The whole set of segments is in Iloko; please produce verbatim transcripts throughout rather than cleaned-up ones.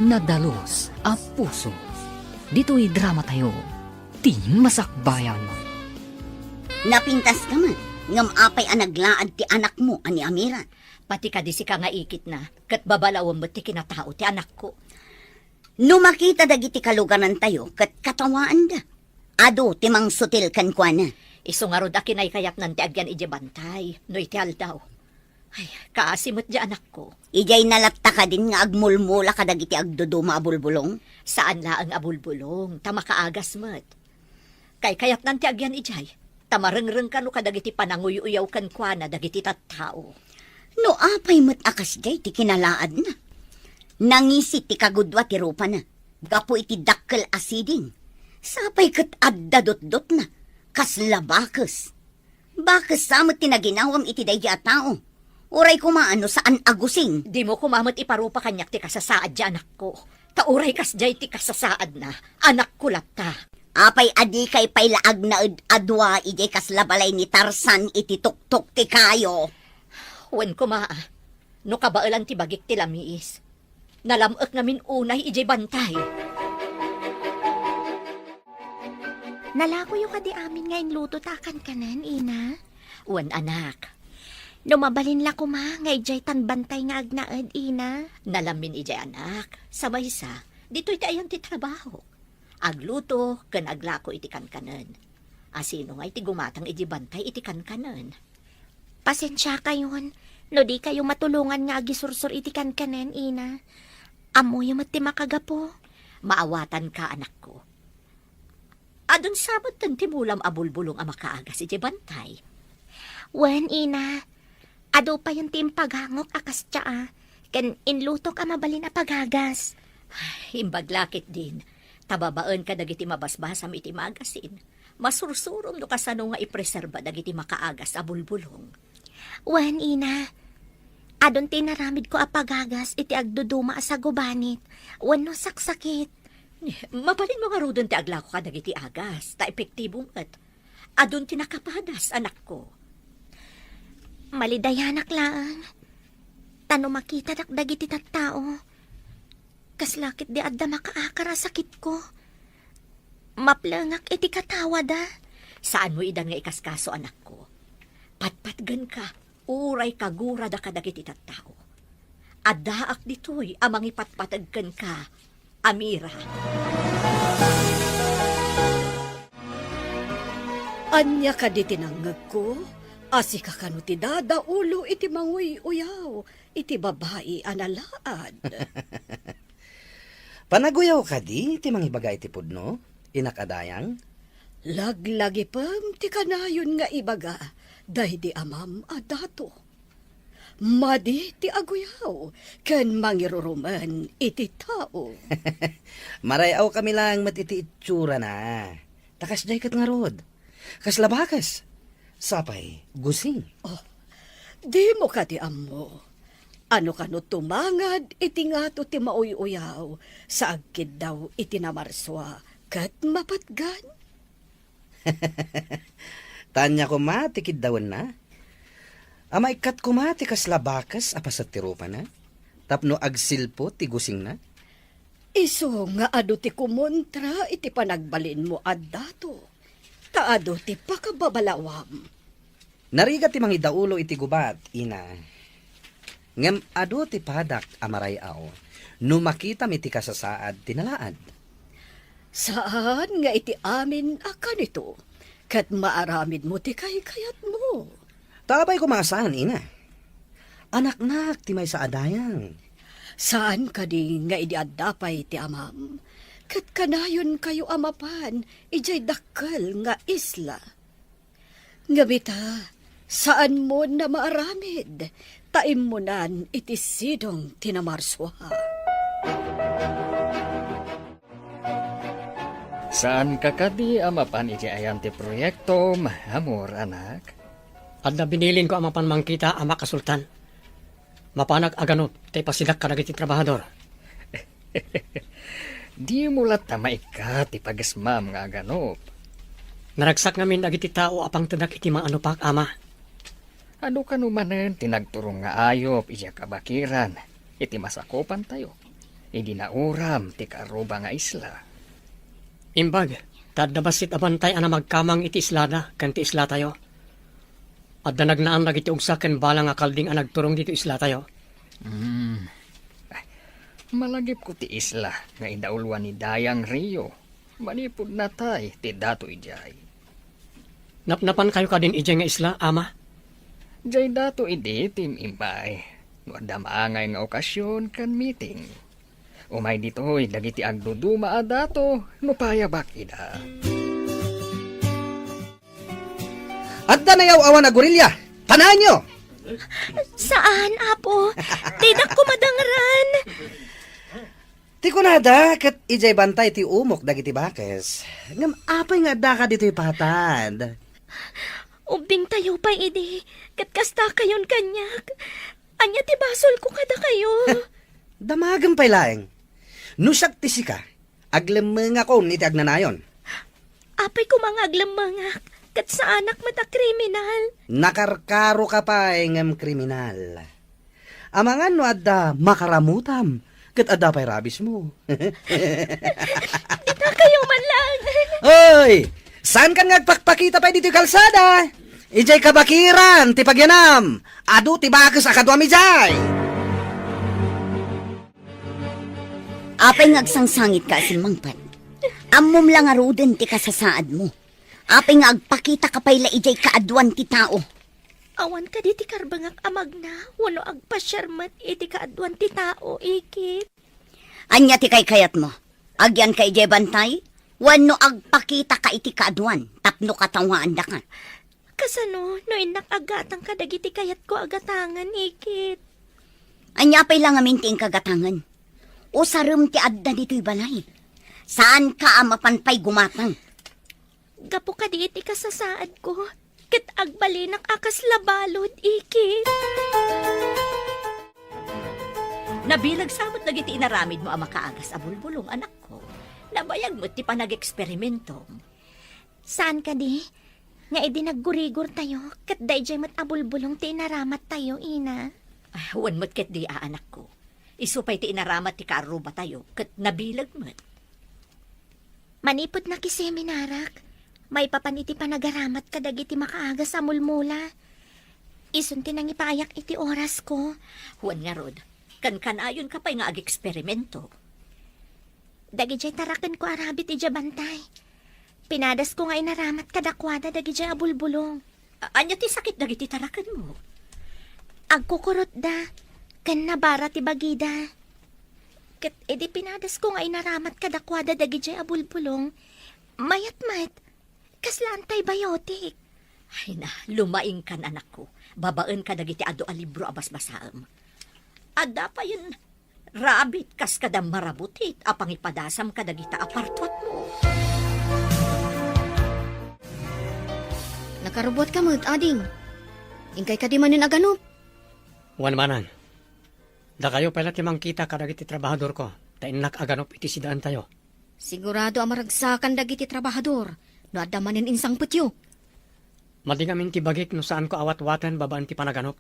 Nadalus a puso. Ditoy dramatayo, ti masakbayan. Napintaska met, ngem apay a naglaad ti anakmo a ni Amira? Pati kadi sika nga ikitna, ket babalawem met ti kinatao ti anakko. No makita dagiti kalugarantayo ket katawaanda, adu ti mangsutil kenkuana. Isu ngarud a kinaykayatnan ti agyan idiay bantay no iti aldaw. Ay, kaasi met di anakko. Idiay nalatta kadin nga agmulmula kadagiti agduduma a bulbulong? Saan laeng a bulbulong, ta makaagas met. Kaykayatnan ti agyan idiay, ta marengreng kano kadagiti pananguy-uyaw kenkuana dagiti tattao. No apay met a kasdiay ti kinalaadna? Nangisit ti kagudua ti rupana gapu iti dakkel a siding. Sapay ket adda dutdotna, kasla bakes. Bakes sa met ti naginawam iti daydi a tao. Uray koma no saan a gusing. Dimo koma met iparupa kaniak ti kasasaad ti anakko. Ta uray kasdiay ti kasasaadna, anakko latta. Apay a dikay pay la agnaed a dua idiay kasla balay ni Tarzan iti tuktok ti kayo? Wen koma, a, no kabaelan ti bagik ti lamiis. Nalam-ek ngamin unay idiay bantay. Nalakoyo kadi amin nga inluto ta a kankanen, ina? Wen, anak. No mabalin la koma nga idiay tan bantay nga agnaed, ina? Nalamin idiay, anak. Sa maysa, ditoy ti ayan ti trabaho. Agluto ken aglako iti kankanen. Asino ngay ti gumatang iti bantay iti kankanen? Pasensiakayon no dikayo matulongan nga agisursor iti kankanen, ina. Ammoyo met ti makagapu. Maawatanka, anakko. Adun sa metten ti mulam a bulbulong a makaagas iti bantay? Wen, ina. Adu payen ti impagangok a kasdiay, ken inlutok a mabalin a pagagas. Imbag la ketdin, ta babaen kadagiti mabasbasam iti magasin, masursurom no kasano nga ipreserba dagiti makaagas a bulbulong. Wen, ina. Adun ti inaramidko a pagagas iti agduduma a sagubanit wenno saksakit. Mabalinmo ngaruden ti aglako kadagiti agas, ta epektibo met. Adun ti nakapadas, anakko. Malidayanak laeng. Ta no makitadak dagiti tattao, kasla ketdi adda makaakar a sakitko. Maplengak iti katawada. Saanmo idan nga ikaskaso, anakko. Patpatgenka, uray kagurada kadagiti tattao. Addaak ditoy a mangipatpateg kenka, Amira. Ania kadi ti nangngegko? A sika kano ti dadaulo iti manguy-uyaw iti babai a nalaad? Panaguyaw kadi ti mangibaga iti pudno, inak a dayang? Laglagipem ti kanayon nga ibaga daydi amam a dato. Madi ti aguyaw ken mangirurumen iti tao. Maray-awkami laeng met iti itsurana. Ta kasdiay ket ngarud. Kasla bakes. Sapay, gusing. Oh, dimo kadi ammo? Ano kano tumangad iti ngato ti mauy-uyaw sa agkiddaw iti namarsua ket mapatgan? Ta ania koma ti kiddawenna? A maikkat koma ti kasla bakes a paset ti rupana tapno agsilpo ti gusingna? Isu nga adu ti kumontra iti panagbalinmo a dato, ta adu ti pakababalawam. Narigat ti mangidaulo iti gubat, ina. Ngem adu ti padak a maray-aw no makitam iti kasasaad ti nalaad. Saan nga iti amin a kanito, ket maaramidmo ti kaykayatmo. Ta apay koma a saan, ina? Anaknak ti maysa a dayang. Saan kadi nga idi adda pay ti amam, ket kanayonkayo a mapan idiay dakkel nga isla? Ngem ita, saanmon a maaramid, ta immunan iti sidong ti namarsua. Saanka kadi a mapan iti ayan ti proyektom, amor, anak? Adda binilinko a mapan mangkita, Ama Kasultan. Mapanak aganup ta ipasidak kadagiti trabahador. Dimo latta maikkat ti pagesmam nga aganup. Naragsak ngamin dagiti tao a pangtedak iti maanupak, Ama. Adu kano manen ti nagturong nga ayup idiay kabakiran iti masakupantayo. idi nauram ti kaarruba nga isla. Imbag, ta adda bassit a bantay a namagkamang iti islada ken ti islatayo. Adda nagnaan dagiti ugsa ken bala nga kalding a nagturong ditoy islatayo. Hmm. Malagipko ti isla nga idauloan ni Dayang Rio. Manipud natay ti dato idiay. Napnapankayo kadin idiay nga isla, Ama? Diay dato idi ti im-immay. No adda maangay nga okasyon ken meeting. Umay ditoy dagiti agduduma a dato no payabak ida. Adda nayaw-awan a gorilya. Panaenyo! Saan, Apo? Didak kumadangran. Ti kunada, ket idiay bantay ti umok dagiti bakes. Ngem apay nga addaka ditoy patad? Ubbingtayo pay idi, ket kastakayon kaniak. Ania ti basolko kadakayo? Damagem pay laeng. No siak ti sika, aglemmengakon iti agnanayon. Apay koma nga aglemmengak, ket saanak met a kriminal. Nakarkaroka pay ngem kriminal. Amangan no adda makaramutam, ket adda pay rabiesmo. Itakayo man lang. Oy! Saankan nga agpakpakita pay ditoy kalsada? Idiay kabakiran ti pagyanam. Adu ti bakes a kaduam idiay. Apay nga agsangsangitka a simmangpet? Ammom la ngaruden ti kasasaadmo. Apay nga agpakitaka pay la idiay kaaduan ti tao? Awan kadi ti karbengak a magna wenno agpasiar met iti kaaduan ti tao, Ikit? Ania ti kaykayatmo? Agyanka idiay bantay wenno agpakitaka iti kaaduan tapno katawaandaka? Kasano no innak agatang kadagiti kayatko a gatangen, Ikit? Ania pay la ngamin ti inka gatangen? Usarem ti adda ditoy balay. Saanka a mapan pay gumatang. Gapu kadi iti kasasaadko, ket agbalinak a kasla balud, Ikit. Nabileg sa met dagiti inaramidmo a makaagas a bulbulong, anakko. Nabayag met ti panageksperimentom. Saan kadi nga idi naggurigortayo, ket daydiay met a bulbulong ti inaramattayo, ina? Ah, wen met ketdi a, anakko. Isu pay ti inaramat ti kaarrubatayo, ket nabileg met. Manipud nakiseminarak, maipapan iti panagaramat kadagiti makaagas a mulmula. Isun ti nangipaayak iti orasko. Wen ngarud, kankanayonka pay nga ageksperimento. Dagidiay tarakenko a rabbit idiay bantay. Pinadasko nga inaramat kadakuada dagidiay a bulbulong. A-, ania ti sakit dagiti tarakenmo? Agkukurotda, ken nabara ti bagida. Ket idi pinadasko nga inaramat kadakuada dagidiay a bulbulong, mayat met, kasla antibiotic. Ay na, lumaingkan, anakko. Babaen kadagiti adu a libro a basbasaem. Adda payen rabbit kas kada marabutit a pangipadasam kadagita a partuatmo. Nakarubuatka met, ading. Inkay kadi manen aganup? Wen manen. Dakayo pay la ti mangkita kadagiti trabahadorko, ta innak aganup iti sidaentayo. Sigurado a maragsakan dagiti trabahador no adda manen insangpetyo. Madi ngamin ti bagik no saanko a watwaten babaen ti panaganup.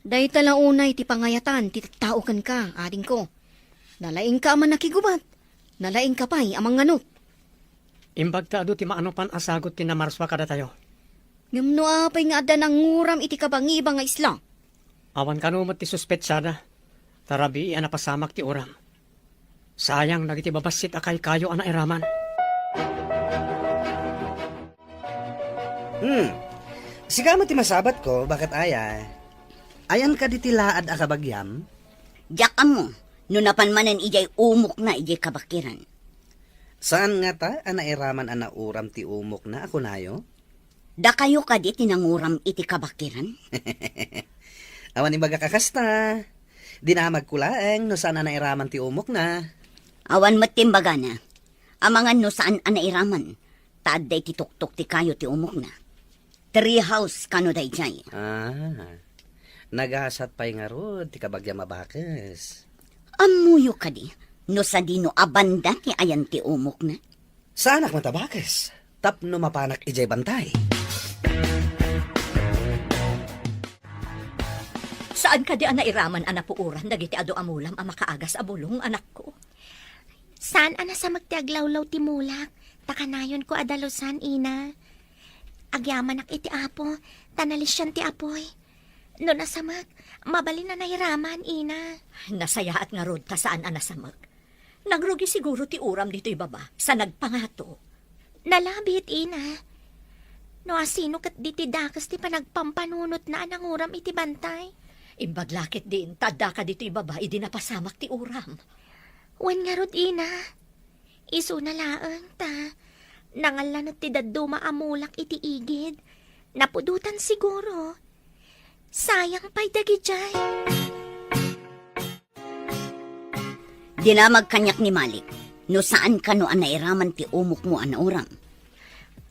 Dayta la unay ti pangayatan ti tattao kenka, adingko. Nalaingka a mannakigubat, nalaingka pay a manganup. Imbag ta adu ti maanupan a sagut ti namarsua kadatayo. Ngem no apay nga adda nanguram iti kabangiba nga isla? Awan kano met ti suspetsada, ta rabii a napasamak ti uram. Sayang dagiti babassit a kaykayo a nairaman. Hmm. Sika met ti masabatko, baket aya? Ayanka diti laad a kabagiam? Diak ammo, no napan manen idiay umokna idiay kabakiran. Saan ngata a nairaman a nauram ti umokna a kunayo? Dakayo kadi ti nanguram iti kabakiran? Awan imbagak a kasta. Dinamagko laeng no saan a nairaman ti umokna. Awan met ti imbagana. Amangan no saan a nairaman, ta adda iti tuktok ti kayo ti umokna. Tree house kano daydiay. Ah, nagasat pay ngarud ti kabagiam a bakes. Ammoyo kadi no sadino a banda ti ayan ti umokna? Saanak met a bakes tapno mapanak idiay bantay. Sa Saan kadi a nairaman a napuoran dagiti adu a mulam a makaagas a bulong, anakko? Saan a nasamek ti aglawlaw ti mulak, ta kanayonko a dalusan, ina. Agyamanak iti Apo, ta nalisian ti apuy. No nasamek, mabalin a nairaman, ina. Nasayaat ngarud ta saan a nasamek. Nangrugi siguro ti uram ditoy baba, sa nagpangato. Nalabit, ina. No asino ket diti dakes ti panagpampanunotna a nanguram iti bantay? Imbag la ketdin, ta addaka ditoy baba idi napasamak ti uram. Wen ngarud, ina. Isuna laeng ta nangallanet ti dadduma a mulak iti igid. Napudotan siguro. Sayang pay dagidiay. Dinamag kaniak ni Malik, no saan kano a nairaman ti umokmo a nauram.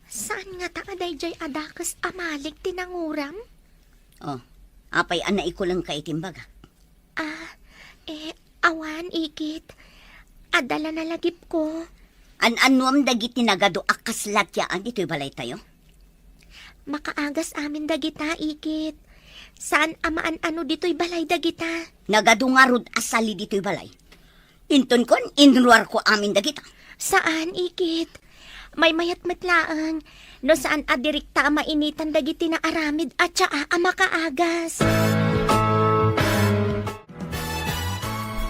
Saan ngata a daydiay a dakes a Malik ti nanguram? Oh, apay a naikulengka iti imbagak? Ah, eh, awan, ikit. Adda la nalagipko. An-annuam dagiti nagadu a kasla ti yaan ditoy balaytayo? Makaagas amin dagita, ikit. Saan a maan-ano ditoy balay dagita. Nagadu ngarud a sali ditoy balay. Intonkon, inruarko amin dagita. Saan, ikit. Maymayat met laeng. No saan a direkta a mainitan dagiti naaramid a tsaa a makaagas.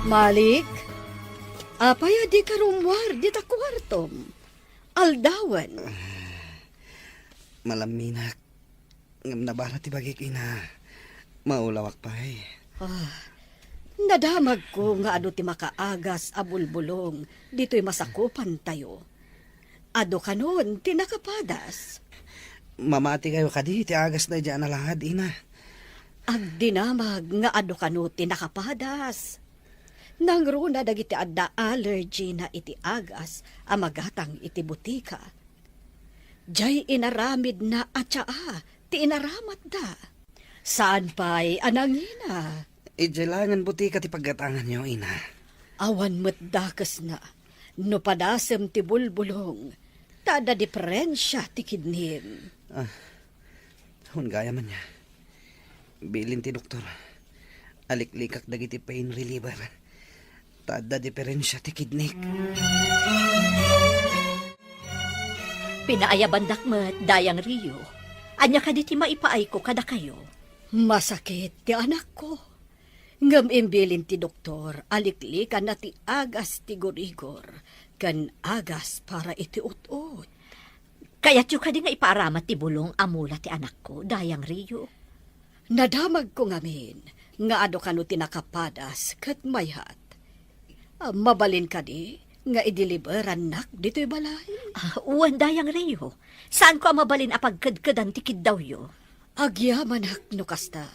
Malik, apay a dika rummuar dita kuartom? Aldawen. Malamminak. Ngem nabara ti bagik, ina. Maulawak pay. Ah, nadamagko nga adu ti makaagas a bulbulong ditoy masakupantayo. Adu kanon ti nakapadas. Mamati kayo kadi ti agas daydiay a nalahad, ina. Agdinamag nga adu kano ti nakapadas. Nangruna dagiti adda allergy na iti agas a magatang iti butika. Diay inaramidna a tsaa ti inaramatda. Saan pay a nangina? Idiay laengen butika ti paggatanganyo, ina. Awan met dakesna no padasem ti bulbulong, ta adda diferensia ti kidnim. Ah, wen gayam ania. Bilin ti doktor, aliklikak dagiti pain reliever. Ta adda diferensia ti kidnik. Pinaayabandak met, Dayang Rio. Ania kadi ti maipaayko kadakayo? Masakit ti anakko. Ngem imbilin ti doktor a liklikanna ti agas ti gurigor ken agas para iti ut-ot. Kayatyo kadi nga ipaaramat ti bulong a mula ti anakko, Dayang Rio? Nadamagko ngamin nga adu kano ti nakapadas ket mayat. Ah, mabalin kadi nga ideliberannak ditoy balay? Ah, wen, Dayang Rio. Saanko a mabalin a pagkedkedan ti kiddawyo. Agyamanak no kasta.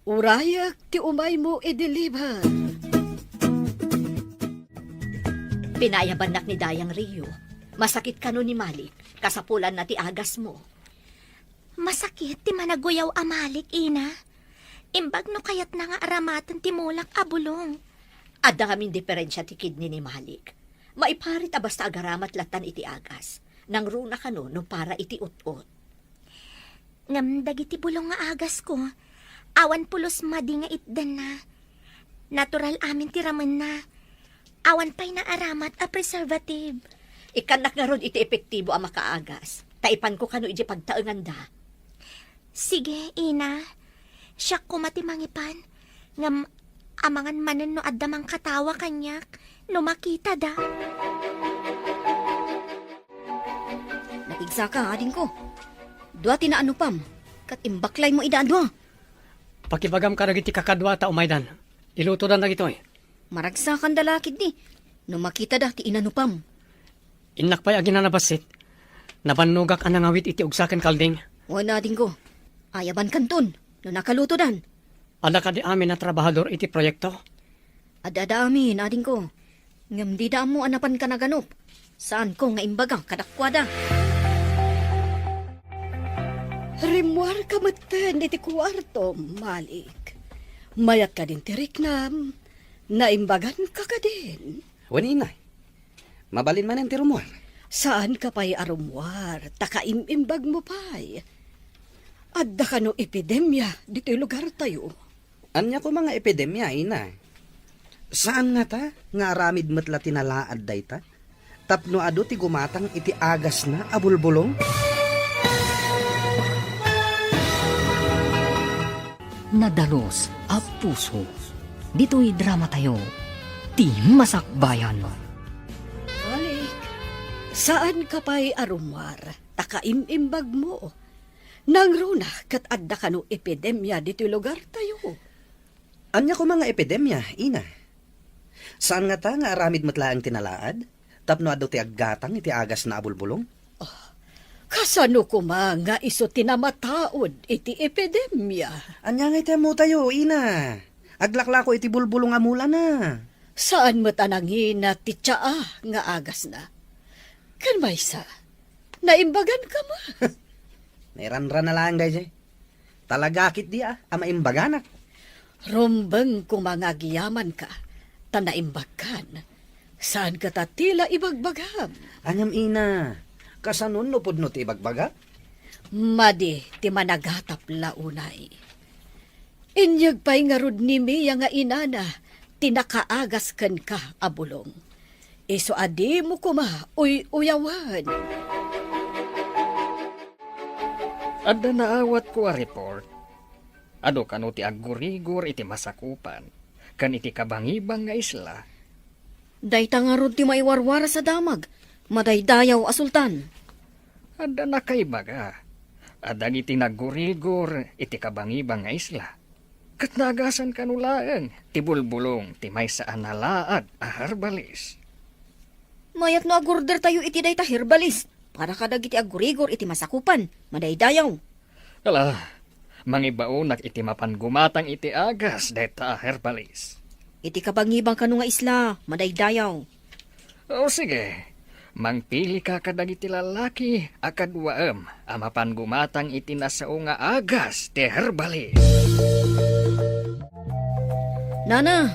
Urayek ti umaymo ideliber. Pinayabannak ni Dayang Rio. Masakit kano ni Malik, kasapulanna ti agasmo. Masakit ti managuyaw a Malik, ina. Imbag no kayatna nga aramaten ti mulak a bulong. Adda ngamin diferensia ti kidney ni Malik. Maiparit a basta agaramat lattan iti agas. Nangruna kano no para iti ut-ot. Ngem dagiti bulong nga agasko, awan pulos madi nga itdanna. Natural amin ti ramenna. Awan pay naaramat a preservative. Ikkannak ngarud iti epektibo a makaagas, ta ipanko kano idiay pagtaenganda. Sige, ina. Siak koma ti mangipan. Ngem amangan manen no adda mangkatawa kaniak no makitada. Napigsaka, adingko. Dua ti naanupam, ket imbaklaymo ida a dua. Pakibagam kadagiti kakadua ta umaydan. Ilutodan dagitoy. Maragsakanda la ketdi no makitada ti inanupam. Innak pay aginana bassit. Nabannogak a nangawit iti ugsa ken kalding. Wen, adingko. Ayabankanton no nakalutodan. Adda kadi amin a trabahador iti proyekto? Adda, adda amin, adingko. Ngem dida ammo a napanka naganup. Saanko nga imbaga kadakuada. Rimmuarka metten iti kuartom, Malik. Mayat kadin ti riknam. Naimbaganka kadin. Wen, ina. Mabalin manen ti rummuar. Saanka pay a rummuar, ta kaim-imbagmo pay. Adda kano epidemia ditoy lugartayo. Ania koma nga epidemia, ina? Saan ngata nga aramid met la ti nalaad dayta? Tapno adu ti gumatang iti agasna a bulbulong? Nadalus a puso. Ditoy dramatayo, ti Masakbayan. Balik, saan ka pay a rummuar, ta kaim-imbagmo. Nangruna ket adda kano epidemia ditoy lugartayo. Ania koma nga epidemia, ina? Saan ngata nga aramid met laeng ti nalaad, tapno adu ti aggatang iti agasna a bulbulong? Ah, kasano koma nga isu ti namataud iti epidemia? Ania ngay ti ammotayo, ina? Aglaklako iti bulbulong a mulana. Saan met a nangina ti tsaa nga agasna. Ken maysa, naimbagan koma. Nairanrana laeng daydiay. Talaga ketdi a, a maimbaganak. Rumbeng koma nga agyamanka, ta naimbagkan. Saan kata ti la ibagbagam? Ngem ina, kasanon no pudno ti ibagbagak? Madi ti managatap la unay. Inyeg pay ngarud ni Mia nga inana ti nakaagas kenka a bulong. Isu a dimo koma uy-uyawen. Adda naawatko a report. Adu kano ti aggurigor iti masakupan ken iti kabangibang nga isla. Dayta ngarud ti maiwarwaras a damag, madaydayaw a sultan. Adda nakaibaga a dagiti naggurigor iti kabangibang nga isla, ket naagasan kano laeng ti bulbulong ti maysa a nalaad a herbalis. Mayat no agurdertayo iti dayta herbalis para kadagiti aggurigor iti masakupan, madaydayaw. Ala, mangibaonak iti mapan gumatang iti agas dayta a herbalis. Iti kabangibang kano nga isla, madaydayaw. O sige, mangpilika kadagiti lallaki a kaduaem a mapan gumatang iti nasao nga agas ti herbalis. Nana,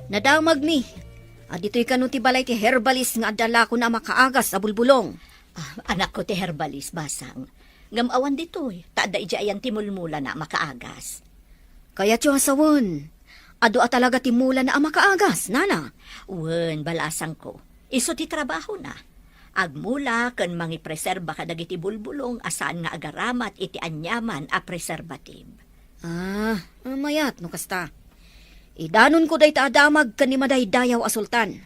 nadamagmi. Aditoy kano ti balay ti herbalis nga adda lakona a makaagas a bulbulong. Ah, anakko ti herbalis, basang. Ngem awan ditoy, ta adda idiay ayan ti mulmulana a makaagas. Kayatyo a sawen, adu a talaga ti mulana a makaagas, nana? Wen, balasangko. Isu ti trabahona. Agmula ken mangipreserba kadagiti bulbulong a saan nga agaramat iti aniaman a preservative. Ah, mayat no kasta. Idanonko dayta a damag ken ni madaydayaw a sultan.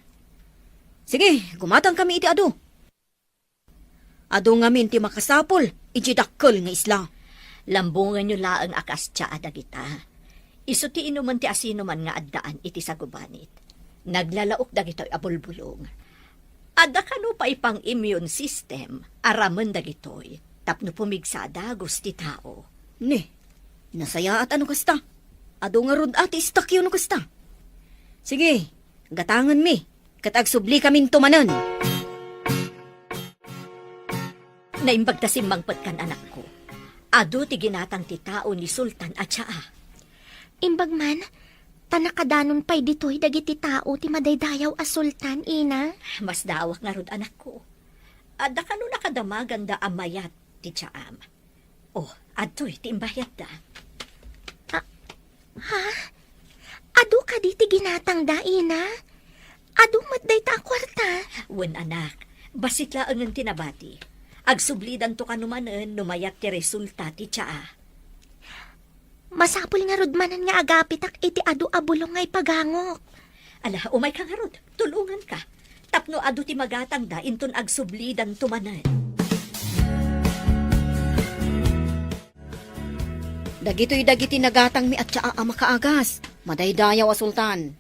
Sige, gumatangkami iti adu. Adu ngamin ti makasapul idiay dakkel nga isla. Lambongenyo laeng a kas tsaa dagita. Isu ti inumen ti asinoman nga addaan iti sagubanit. Naglalaok dagitoy a bulbulong. Adda kano pay pang-immune system a ramen dagitoy tapno pumigsa a dagus ti tao. Ni, nasayaat a no kasta. Adu ngarud a ti istakyo no kasta. Sige, gatangenmi. Ket agsublikaminto manen. Naimbag ta simmangpetkan, anakko. Adu ti ginatang ti tao ni Sultan a tsaa. Imbag man, ta nakadanon pay ditoy dagiti tao ti madaydayaw a sultan, ina. Masdaawak ngarud, anakko. Adda kano nakadamaganda a mayat ti tsaam. Oh, adtoy ti imbayadda. Ah, ha? Adu kadi ti ginatangda, ina? Adu met dayta a kuarta? Wen, anak. Bassit laengen ti nabati. Agsublidanto kano manen no mayat ti resulta ti tsaa. Masapul ngarud manen nga agapitak iti adu a bulong nga ipagangok. Ala, umayka ngarud. Tulonganka. Tapno adu ti magatangda inton agsublidanto manen. Dagitoy dagiti nagatangmi a tsaa a makaagas, madaydayaw a sultan.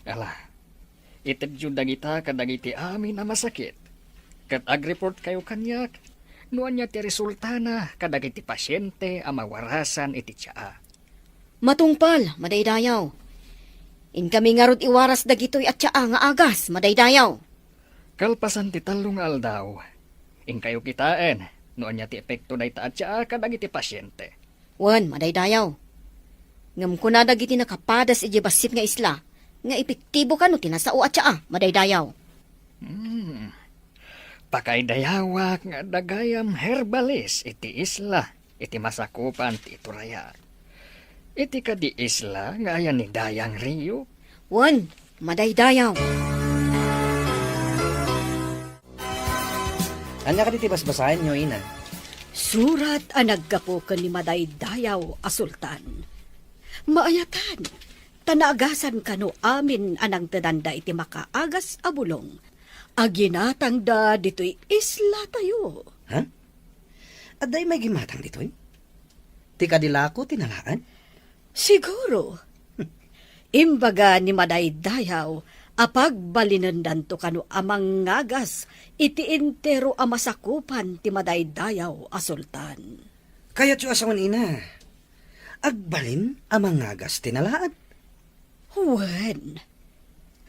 Ala, itedyo dagita kadagiti amin a masakit, ket agreportkayo kaniak no ania ti resultana kadagiti pasiente a mawarasan iti tsaa. Matungpal, madaydayaw. Inkami ngarud iwaras dagitoy a tsaa nga agas, madaydayaw. Kalpasan ti tallo nga aldaw, inkayo kitaen no ania ti epekto dayta a tsaa kadagiti pasiente. Wen, madaydayaw. Ngem kuna dagiti nakapadas idiay bassit nga isla nga epektibo kano ti nasao a tsaa, madaydayaw. Hmm. Pakaidayawak nga adda gayam herbalis iti isla iti masakupan ti iturayak. Iti kadi isla nga ayan ni Dayang Rio? Wen, madaydayaw. Ania kadi ti basbasaenyo, ina? Surat a naggapu ken ni Madaydayaw a Sultan. Maayatan, ta naagasan kano amin a nangtedanda iti makaagas a bulong a ginatangda ditoy islatayo. Ha? Adda imay gimmatang ditoy? Ti kadi lako ti nalaad? Siguro. Imbaga ni Madaydayaw a pagbalinendanto kano a mangngagas iti entero a masakupan ti Madaydayaw a Sultan. Kayatyo a sawen, ina, agbalin a mangngagas ti nalaad? Wen,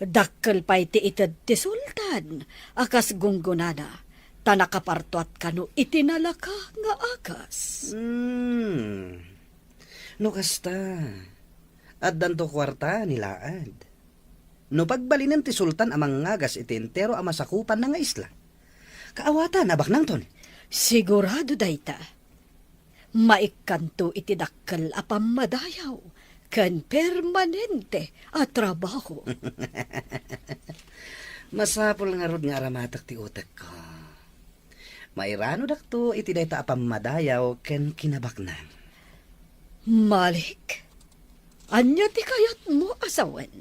dakkel pay ti ited ti sultan a kas gunggonana, ta nakapartuat kano iti nalaka nga agas. Hmm. No kasta, addanto kuarta ni laad. No pagbalinen ti sultan a mangngagas iti entero a masakupanna nga isla, kaawatan a baknangton. Sigurado dayta. Maikkanto iti dakkel a pammadayaw ken permanente a trabaho. Masapul ngarud nga aramatek ti utekko. Mairanodakto iti dayta a pammadayaw ken kinabaknang. Malik, ania ti kayatmo a sawen?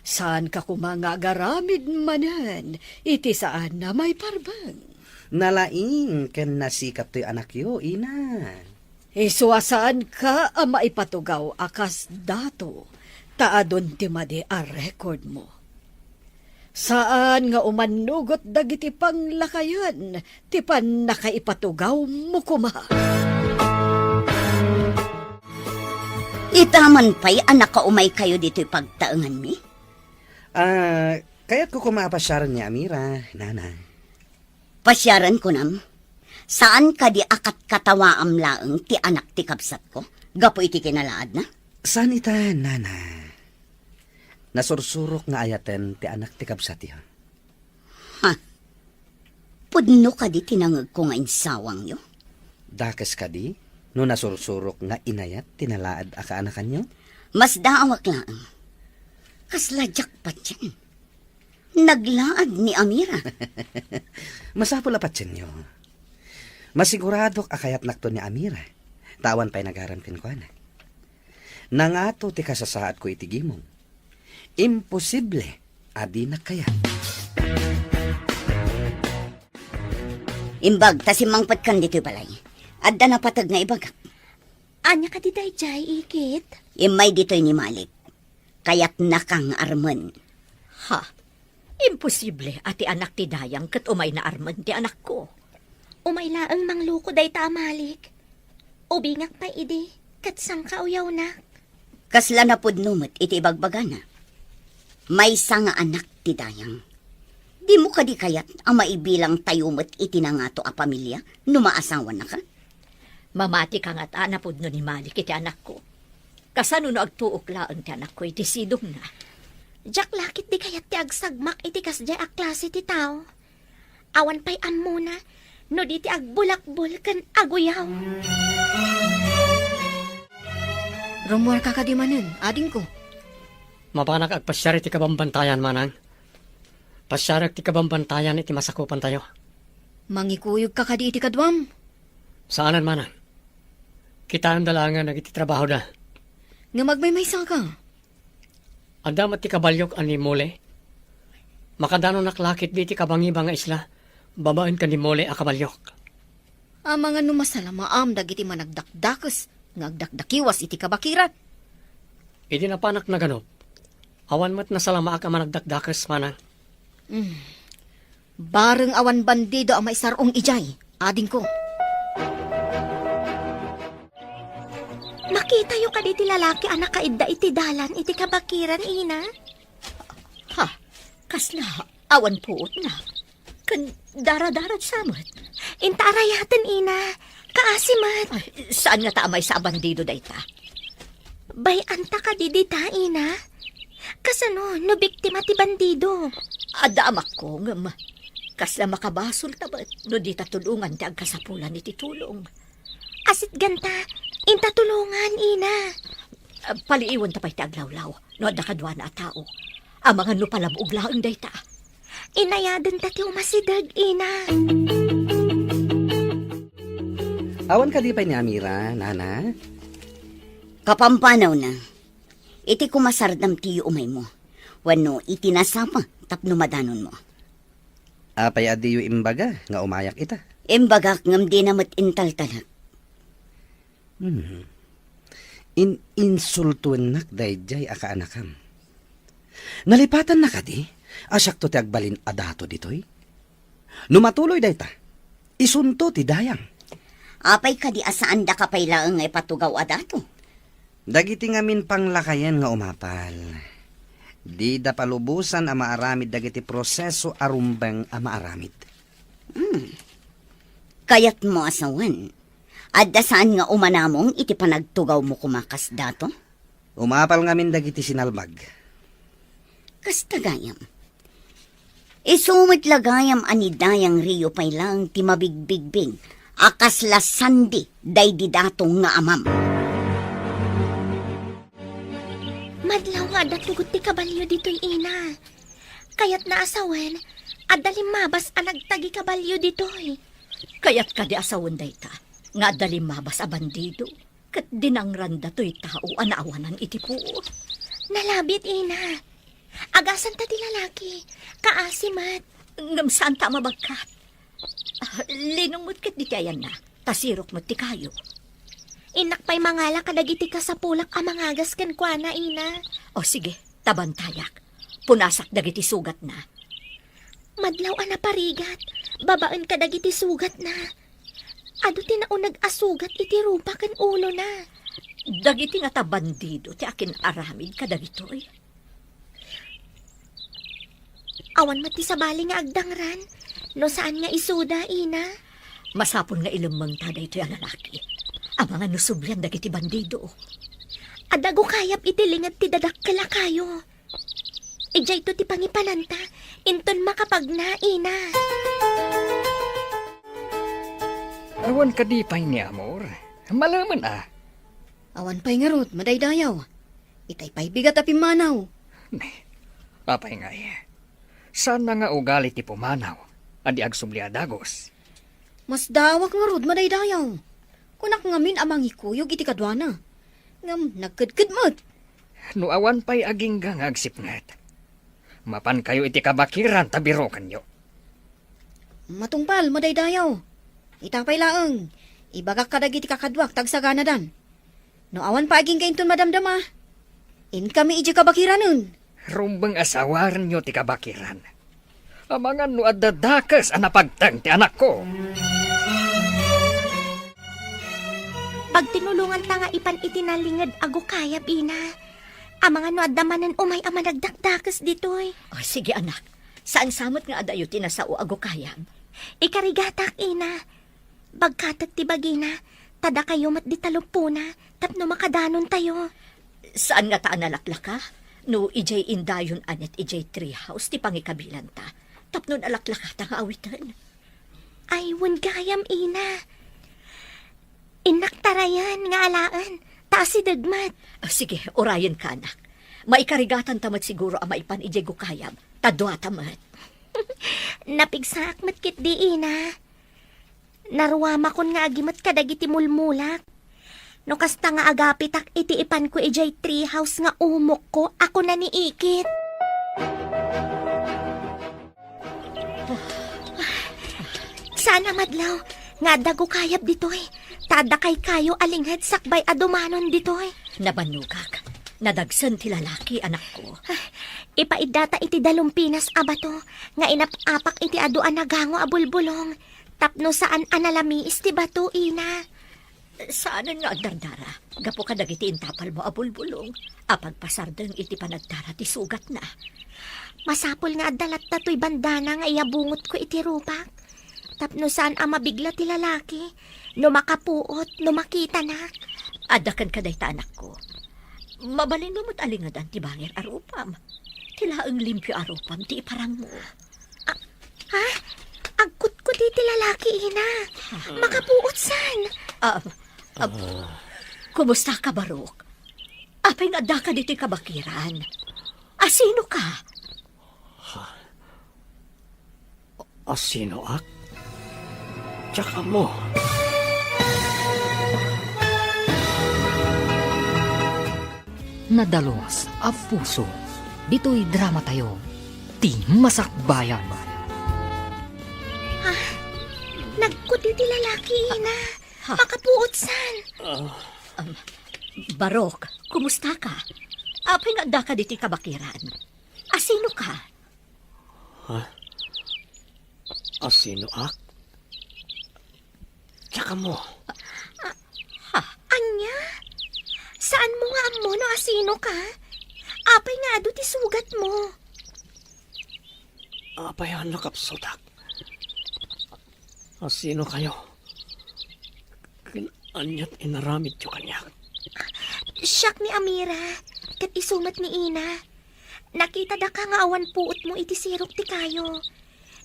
Saanka koma nga agaramid manen iti saan a maiparbeng? Nalaing ken nasikap toy anakyo, ina. Isu a saanka a maipatugaw a kas dato, ta adun ti madi a rekordmo. Saan nga umannugot dagiti panglakayen ti pannakaipatugawmo koma. Ita man pay a nakaumaykayo ditoy pagtaenganmi? Ah, kayatko koma a pasiaren ni Amira, nana. Pasiaren kunam? Saan kadi a katkatawaam laeng ti anak ti kabsatko gapu iti kinalaadna? Saan ita, nana. Nasursurok nga ayaten ti anak ti kabsatyo. Ha? Pudno kadi ti nangegko nga insawangyo? Dakes kadi no nasursurok nga inayat ti nalaad a kaanakanyo? Masdaawak laeng. Kasla diak patien. Naglaad ni Amira. Masapul a patienyo. Masiguradok a kayatnakto ni Amira, ta awan pay nagaram kenkuana. Nangato ti kasasaadko iti gimong. Imposible a dinak kayat. Imbag ta simmangpetkan ditoy balay. Adda napateg nga ibagak. Ania kadi daydiay, Ikit? Immay ditoy ni Malik. Kayatnaka nga armen. Ha? Imposible a ti anak ti dayang ket umayna armen ti anakko. Umay laeng mangluko dayta a Malik. Ubingak pay idi, ket sangkauyawnak. Kasla napudno met iti ibagbagana. Maysa nga anak ti dayang. Dimo kadi kayat a maibilangtayo met iti nangato a pamilia no maasawanaka? Mamati ka ngata a napudno ni Malik iti anakko. Kasano no agtuok laeng ti anakko iti sidongna? Diak la ketdi kayat ti agsagmak iti kasdiay a klase ti tao. Awan pay ammona no di ti agbulakbol ken aguyaw. Rummuarka kadi manen, adingko? Mapanak agpasiar iti kabambantayan, manang. Pasiarek ti kabambantayan iti masakupantayo. Mangikuyogka kadi iti kaduam? Saanen, manang. Kitaenda laengen dagiti trabahoda. Ngem agmaymaysaka. Adda met ti kabaliok a ni Mole. Makadanonak la ketdi iti kabangiba nga isla babaen ken ni Mole a kabaliok. Amangan no masalamaam dagiti managdakdakes nga agdakdakiwas iti kabakiran. Idi napanak naganup, awan met nasalamaak a managdakdakes, manang. Mm. Bareng awan bandido a maisar-ong idiay, adingko. Makitayo kadi ti lalaki a nakaidda iti dalan iti kabakiran, ina? Ha? Kasla awan puotna. Ken daradarag sa met. Inta arayaten, ina. Kaasi met. Ay, saan ngata a maysa a bandido dayta? Bay-anta kadi dita, ina? Kasano no biktima ti bandido? Adda amakko, ngem kasla makabasolta met no dita tulongan ti agkasapulan iti tulong. Asitganta, inta tulongan, ina. Ah, paliiwanta pay ti aglawlaw no adda kaduana a tao. Amangan no palabog laeng dayta. Inayadenta ti umasideg, ina. Awan kadi pay ni Amira, nana? Kapampanawna, iti kumasardam ti umaymo, wenno iti nasapa tapno madanonmo. Apay a diyo imbaga nga umayak ita? Imbagak ngem dina met intaltalek. Hmm. In-insultuennak daydiay a kaanakam. Nalipatanna kadi a siakto ti agbalin a dato ditoy? No matuloy dayta, isunto ti dayang. Apay kadi a saandaka pay laeng nga ipatugaw a dato? Dagiti ngamin panglakayen nga umapal, dida palubosan a maaramid dagiti proseso a rumbeng a maaramid. Hmm. Kayatmo a sawen, adda saan nga umanamong iti panagtugawmo koma kas dato? Umapal ngamin dagiti sinalbag. Kasta gayam. Isu met la gayam a ni Dayang Rio pay laeng ti mabigbigbig a kasla sandi daydi dato nga amam. Madlaw nga adda tugot ti kabalio ditoy, ina. Kayatna a sawen, adda limmabas a nagtagi kabalio ditoy. Kayat kadi a sawen dayta, nga adda limmabas a bandido, ket dinangranda toy tao a naawanan iti puot. Nalabit, ina. Agasanta ti lalaki. Kaasi met. Ngem saanta a mabagkat. Ah, linong met ket diti ayanna, ta sirok met ti kayo. Innak pay mangala kadagiti kasapulak a mangagas kenkuana, ina. O sige, tabantayak. Punasak dagiti sugatna. Madlaw a naparigat, babaen kadagiti sugatna. Adu ti nauneg a sugat iti rupa ken ulona. Dagiti ngata bandido ti akin-aramid kadagitoy. Awan met ti sabali nga agdangran, no saan nga isuda, ina. Masapul nga ilemmengta daytoy a lalaki. Amangan no sublian dagiti bandido. Adda gukayab iti linged ti dadakkel a kayo. Idiayto ti pangipananta, inton makapagna, ina. Awan kadi pay ni Amor? Malemen a. Awan pay ngarud, madaydayaw. Itay pay bigat a pimmanaw. Ne, apay ngay? Saan na nga ugali ti pumanaw a di agsubli a dagus? Masdaawak ngarud, madaydayaw. Kunak ngamin a mangikuyog iti kaduana. Ngem nagkedked met. No awan pay agingga nga agsipnget, mapankayo iti kabakiran ta birokenyo. Matungpal, madaydayaw. Ita pay laeng, ibagak kadagiti kakaduak ta agsaganadan. No awan pay agingga inton madamdama, inkami idiay kabakiranen. Rumbeng a sawarenyo ti kabakiran. Amangan no adda dakes a napagteng ti anakko. Pagtinulonganta nga ipan iti nalinged a gukayab, ina. Amangan no adda manen umay a managdakdakes ditoy. O, sige, anak. Saan sa met nga adayo ti nasao a gukayab? Ikarigatak, ina. Bagkatek ti bagina, ta dakayo met di taluppona, tapno makadanontayo. Saan ngata a nalaklaka? No idiay indayon a net idiay tree house ti pangikabilanta, tapno nalaklakata nga awiten. Ay, wen gayam, ina. Innak tarayan nga alaen, ta asideg met. Ah, sige, urayenka, anak. Maikarigatanta met siguro a maipan idiay gukayab, ta duata met. Napigsaak met ketdi, ina. Naruamakon nga agimet kadagiti mulmulak. No kasta nga agapitak iti ipanko idiay tree house nga umokko a kuna ni Ikit. Saan a madlaw nga adda gukayab ditoy, ta adda kaykayo a linged sakbay a dumanon ditoy. Nabannogak. Nadagsen ti lalaki, anakko. Ipaiddata iti dalumpinas a bato nga inap-apak iti adu a nagango a bulbulong. Tapno saan a nalamiis ti bato, ina. Saanen nga agdardara gapu kadagiti intapalmo a bulbulong a pagpasardeng iti panagdara ti sugatna. Masapul nga adda latta toy bandana nga iyabungotko iti rupak, tapno saan a mabigla ti lalaki no makapuot no makitanak. Adda kenka dayta, anakko. Mabalinmo met a lingedan ti bangir a rupam. Ti laeng limpio a rupam ti iparangmo. Ah, ha? Agkutkuti ti lalaki, ina. Makapuot san? Ah, ah, kumusta ka, Barok? Apay nga addaka ditoy kabakiran? Asinoka? Asinoak? Diak ammo. Nadalus a puso. Ditoy dramatayo, ti Masakbayan. Ah, nagkuti ti lalaki, ina. Ha? Makapuotsan. Ah. Um, Barok, kumusta ka? Apay nga addaka ditoy kabakiran? Asinoka? Ha? Asinoak? Diak ammo. Ah, ha? Ania? Saanmo nga ammo no asinoka? Apay nga adu ti sugatmo? Apay a nakapsutak? Asinokayo? Ken ania ti inaramidyo kaniak? Siak ni Amira, ket isu met ni Ina. Nakitadaka nga awan puotmo iti sirok ti kayo.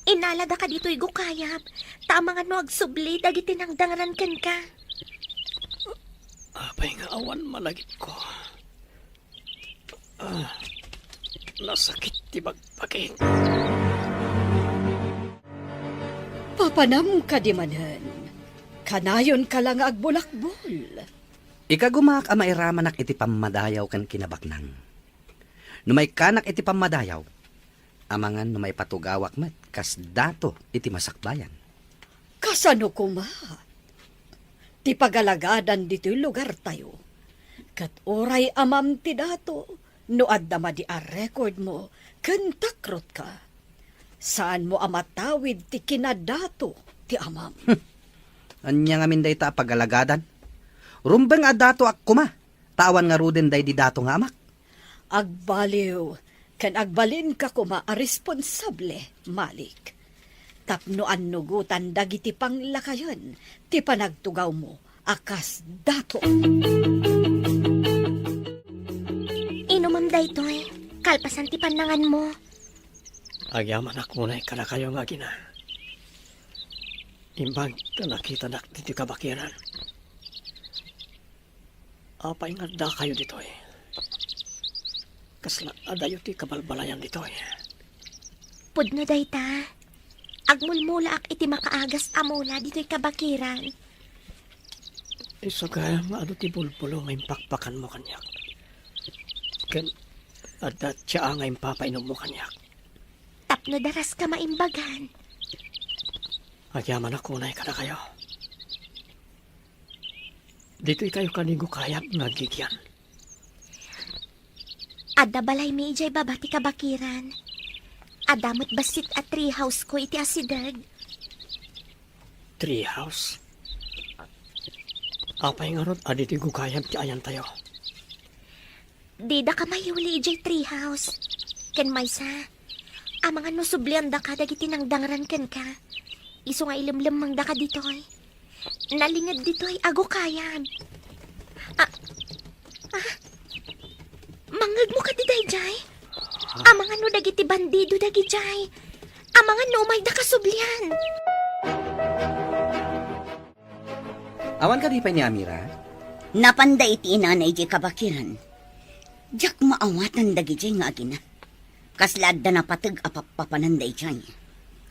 Innaladaka ditoy gukayab, ta amangan no agsubli dagiti nangdangran kenka. Apay nga awan malagipko? Ah, nasakit ti bagbagik. Papanam kadi manen, kanayonka la nga agbulakbol. Ikagumaak a mairamanak iti pammadayaw ken kinabaknang. No maikkanak iti pammadayaw, amangan no maipatugawak met kas dato iti masakbayan. Kasano koma? Ti pagalagadan ditoy lugartayo. Ket uray amam ti dato, no adda madi a recordmo ken takrotka, saanmo a matawid ti kinadato ti amam. Ania ngamin dayta a pagalagadan? Rumbeng a datoak koma, ta awan ngaruden daydi dato nga amak. Agbaliw ken agbalinka koma a responsable, Malik, tapno annugotan dagiti panglakayen ti panagtugawmo a kas dato. Inumam daytoy, kalpasan ti pannanganmo. Agyamanak unay kadakayo nga agina. Imbag ta nakitanak ditoy kabakiran. Apay nga addakayo ditoy? Kasla adayo ti kabalbalayan ditoy? Pudno dayta. Agmulmulaak iti makaagas a mula ditoy kabakiran. Isu gayam nga adu ti bulbulong nga impakpakanmo kaniak. Ken adda ti aa nga impapainommo kaniak. Tapno daraska maimbagan. Agyamanak unay kadakayo. Ditoykayo kadi gukayab nga aggigyan? Adda balaymi idiay baba ti kabakiran. Adda met bassit a tree house ko iti asideg. Tree house? Apay ngarud a ditoy gukayab ti ayantayo? Didaka mayuli idiay tree house. Ken maysa, amangan no subliandaka dagiti nangdangran kenka. Isu nga ilemlemmengdaka ditoy. Nalinged ditoy a gukayab. Ah, ah, mangngegmo kadi daydiay? Amangan no dagiti bandido dagidiay. Amangan no umayda kasublian. Awan kadi pay ni Amira? Napanda iti inana idiay kabakiran. Diak maawatan dagidiay nga agina. Kasla adda napateg a pappapanan daydiay.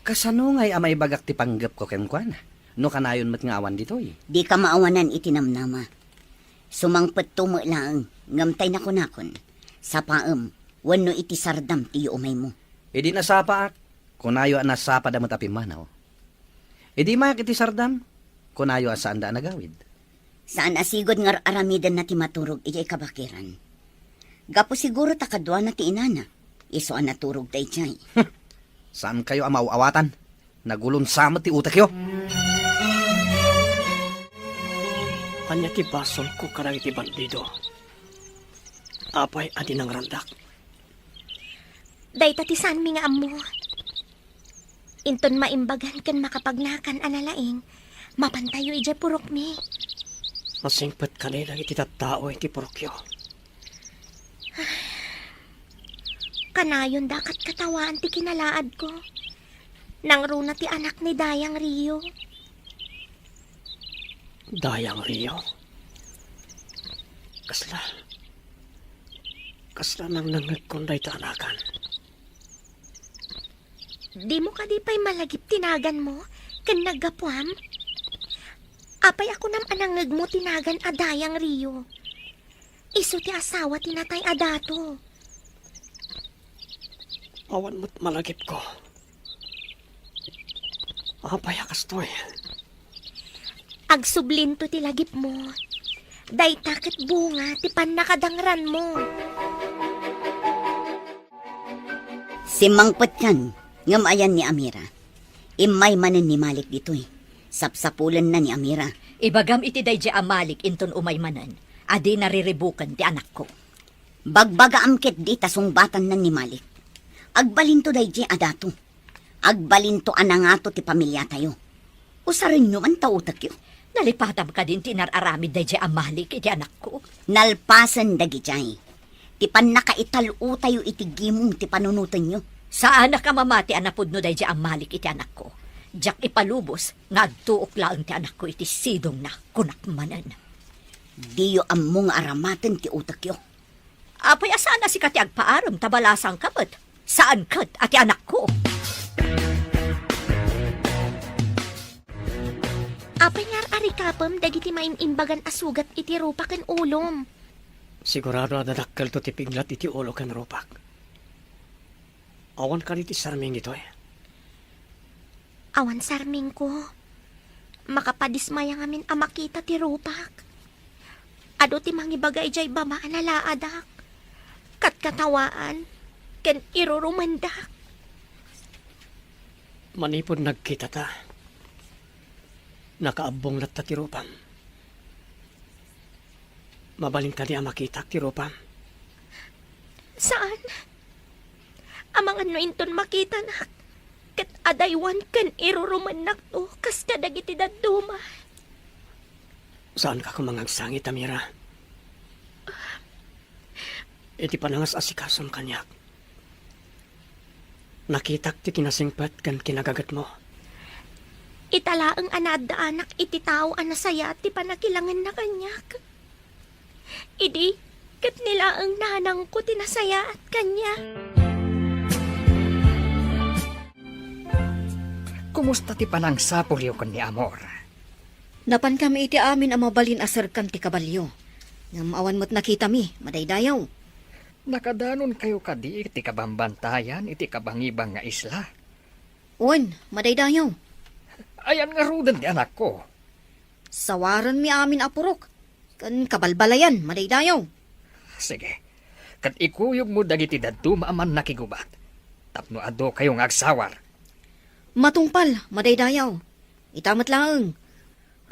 Kasano ngay a maibagak ti panggepko kenkuana, no kanayon met nga awan ditoy? Dika maawanan iti namnama. Sumangpetto met laeng, ngem tay nakunakon, sapaem, wenno iti sardam ti yuumaymo. Idi nasapaak, kunayo a nasapada met a pimmanaw. Idi mayak iti sardam, kunayo a saanda a nagawid. Saan a sigud nga ar-aramidenna ti maturog idiay kabakiran. Gapu siguro ta kaduana ti inana, isu a naturog daydiay. Saankayo a maaw-awatan. Nagulonsa met ti utekyo. Ania ti basolko kadagiti bandido? Apay a dinangrandak? Dayta ti saanmi nga ammo. Inton maimbagan ken makapagnakan a nalaing, mapantayo idiay purokmi. Masingpet kadi dagiti tattao iti purokyo. Kanayon dakat katawaan ti kinalaadko. Nangruna ti anak ni Dayang Rio. Dayang Rio? Kasla, Kasla nangnangngegkon dayta a nagan. Dimo kadi pay malagip ti naganmo ken naggapuam? Apay a kunam a nangngegmo ti nagan a Dayang Rio? Isu ti asawa ti natay a dato. Awan met malagipko. Apay a kastoy? Agsublinto ti lagipmo. Dayta ket bunga ti pannakadangranmo. Simmangpetkan, ngem ayan ni Amira. Immay manen ni Malik ditoy. Sapsapulenna ni Amira. Ibagam iti daydiay a Malik inton umay manen a dina riribuken ti anakko. Bagbagaam ketdi ta sungbatanna ni Malik. Agbalinto daydiay a dato. Agbalinto a nangato ti pamiliatayo. Usarenyo man ta utekyo. Nalipatam kadin ti inar-aramid daydiay a Malik iti anakko? Nalpasen dagidiay. Ti pannakaital-otayo iti gimong ti panunotenyo. Saanak a mamati a napudno daydiay a Malik iti anakko. Diak ipalubos nga agtuok laeng ti anakko iti sidongna, kunak manen. Diyo ammo nga aramaten ti utekyo. Apay a saan a sika ti agpaarem ta balasangka met? Saan ket a ti anakko? Apay nga ar-arikapem dagiti maim-imbagan a sugat iti rupa ken ulom? Sigurado a dadakkelto ti piglat iti ulo ken rupak. Awan kadi ti sarming ditoy? Awan sarmingko. Makapadismaya ngamin a makita ti rupak. Adu ti mangibaga idiay baba a nalaadak, katkatawaan, ken irurumendak. Manipud nagkitata, nakaabbong latta ti rupam. Mabalin kadi a makitak ti rupam? Saan. Amangan no inton makitanak, ket adaywan ken irurumennakto kas kadagiti dadduma. Saanka koma nga agsangit, Amira. Iti panangas-asikasom kaniak, nakitak ti kinasingpet ken kinagagetmo. Ita laeng a naaddaanak iti tao a nasayaat ti pannakilangenna kaniak. Idi, ket ni laeng nanangko ti nasayaat kaniak. Kumusta ti panangsapulyo ken ni Amor? Napankami iti amin a mabalin a serkan ti kabalio. Ngem awan met nakitami, madaydayaw. Nakadanonkayo kadi iti kabambantayan iti kabangibang nga isla? Wen, madaydayaw. Ayan ngaruden ti anakko? Sawarenmi amin a purok ken kabalbalayan, madaydayaw. Sige, ket ikuyogmo dagiti dadduma a mannakigubat tapno adukayo nga agsawar. Matungpal, madaydayaw. Ita met laeng.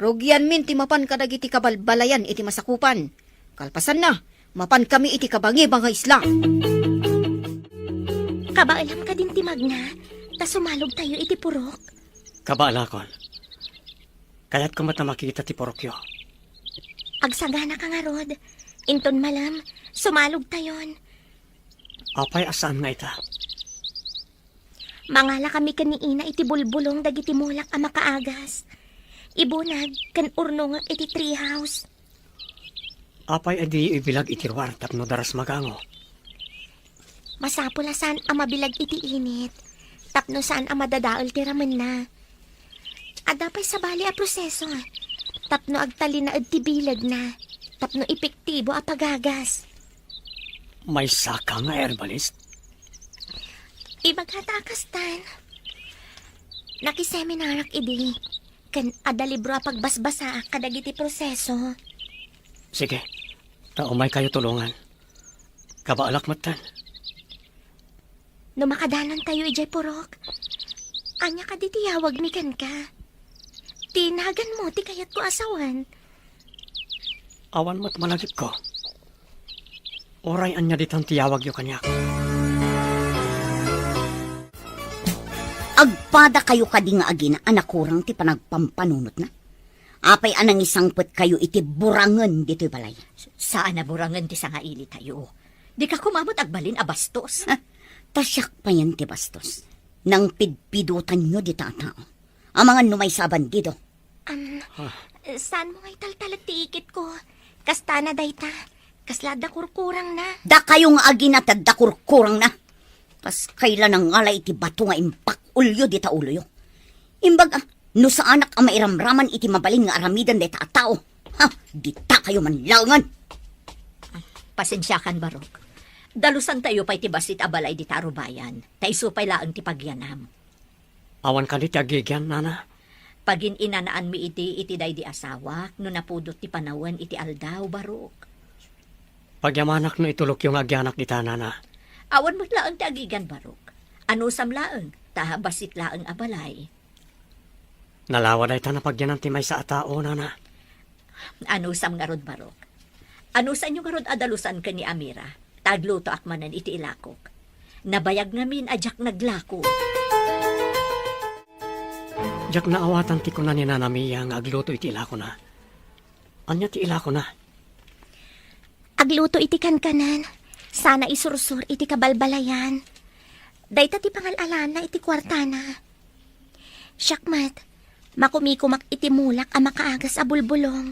Rugianmin ti mapan kadagiti kabalbalayan iti masakupan. Kalpasanna, mapankami iti kabangibang nga isla. Kabaelam kadin ti magna, ta sumalogtayo iti purok? Kabaelakon. Kayatko met a makita ti purokyo. Agsaganaka ngarud. Inton malem, sumalogtayon. Apay a saan nga ita? Mangalakami ken ni Ina iti bulbulong dagiti mulak a makaagas. Ibunag ken urnongek iti treehouse. Apay a diyo ibilag iti ruar tapno daras magango? Masapul a saan a mabilag iti init, tapno saan a madadael ti ramenna. Adda pay sabali a proseso, tapno agtalinaed ti bilegna, tapno epektibo a pagagas. Maysaka nga herbalist? Ibagata a kastan. Nakiseminarak idi, ken adda libro a pagbasbasaak kadagiti proseso. Sige, ta umaykayo tulongan. Kabaelak metten. No makadanontayo idiay purok, ania kadi ti yawagmi kenka? Ti naganmo ti kayatko a sawen. Awan met malagipko. Uray ania ditan ti yawagyo kaniak. Agpadakayo kadi nga agina a nakurang ti panagpampanunotna? Apay a nangisangpetkayo iti burangen ditoy balay? Saan a burangen ti sangailitayo. Dika koma met agbalin a bastos. Ah, ta siak payen ti bastos. Nangpidpidotanyo dita a tao. Amangan no maysa a bandido. Am, Ah. Saanmo nga italtalek ti ikitko? Kastana dayta. Kasla adda kurkurangna? Dakayo nga agina ti adda kurkurangna. Kas kayla nangala iti bato nga impakulyo dita uloyo. Imbag a, no saanak a mairamraman iti mabalin nga aramiden dayta a tao, ha, ditakayo man laengen. Pasensiakan, Barok. Dalusantayo pay ti bassit a balay dita arubayan, ta isu pay laeng ti pagyanam. Awan kadi ti agigian, nana? Pagin-inanaanmi idi iti daydi asawak no napudot ti panawen iti aldaw, Barok. Pagyamanak no itulokyo nga agianak dita, nana. Awan met laeng ti agigian, Barok. Anusam laeng, ta bassit laeng a balay. Nalawa dayta napagyanan ti maysa a tao, nana. Anusam ngarud, Barok? Anusanyo ngarud a dalusan ken ni Amira, ta aglutoak manen iti ilakok. Nabayag ngamin a diak naglako. Diak naawatan ti kuna ni Nana Mia nga agluto iti ilakona. Ania ti ilakona? Agluto iti kankanan. Sana isursor iti kabalbalayan. Dayta ti pangal-alana iti kuartana. Siak met, makumikumak iti mulak a makaagas a bulbulong.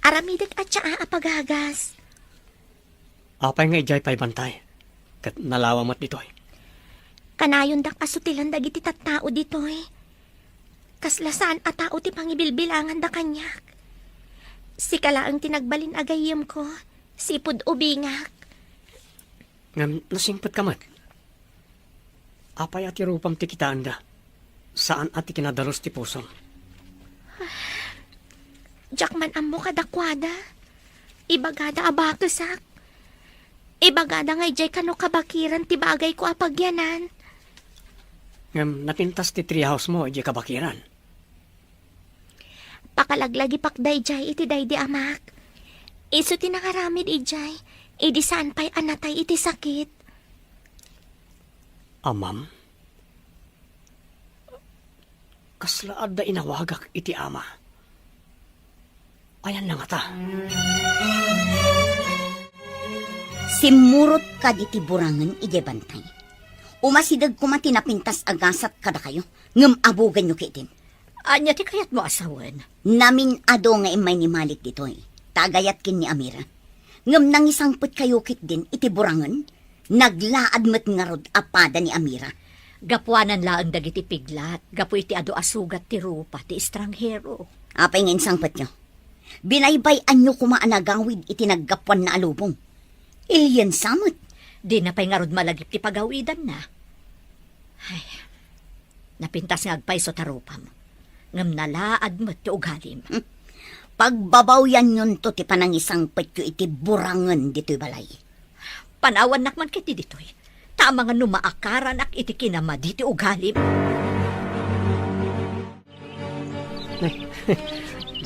Aramidek a tsaa a pagagas. Apay nga idiay pay bantay? Ket nalawa met ditoy. Kanayondak a sutilen dagiti tattao ditoy. Kasla saan a tao ti pangibilbilanganda kaniak. Sika laeng ti nagbalin a gayyemko, sipud ubingak. Ngem nasingpetka met. Apay a ti rupam ti kitaenda? Saan a ti kinadalus ti pusom? Diak man ammo kadakuada. Ibagada a bakesak. Ibagada nga idiay kano kabakiran ti bagayko a pagyanan. Ngem napintas ti treehouse-mo idiay kabakiran. Pakalaglagipak daydiay iti daydi amak. Isu ti nangaramid idiay, idi saan pay a natay iti sakit. Amam? Kasla adda inawagak iti ama. Ayanna ngata? Simmurot kadi ti burangen idiay bantay. Umasideg koma ti napintas a gasat kadakayo, ngem abugenyo ketdin. Ania ti kayatmo a sawen? Namin-adu nga immay ni Malik ditoy, ta agayat ken ni Amira. Ngem nangisangpetkayo ketdin iti burangen, naglaad met ngarud a pada ni Amira. Gapuanan laeng dagiti piglat, gapu iti adu a sugat ti rupa ti estranghero. Apay nga insangpetyo? Binaybay-anyo koma a nagawid iti naggapuanna a lubong. Iliensa met. Dina pay ngarud malagip ti pagawidanna. Ay, napintas nga agpayso ta rupam. Ngem nalaad met ti ugalim. Hmm. Pagbabawyanyonto ti panangisangpetyo iti burangen ditoy balay. Panawannak man ketdi ditoy. Ta amangan no maakaranak iti kinamadi ti ugalim.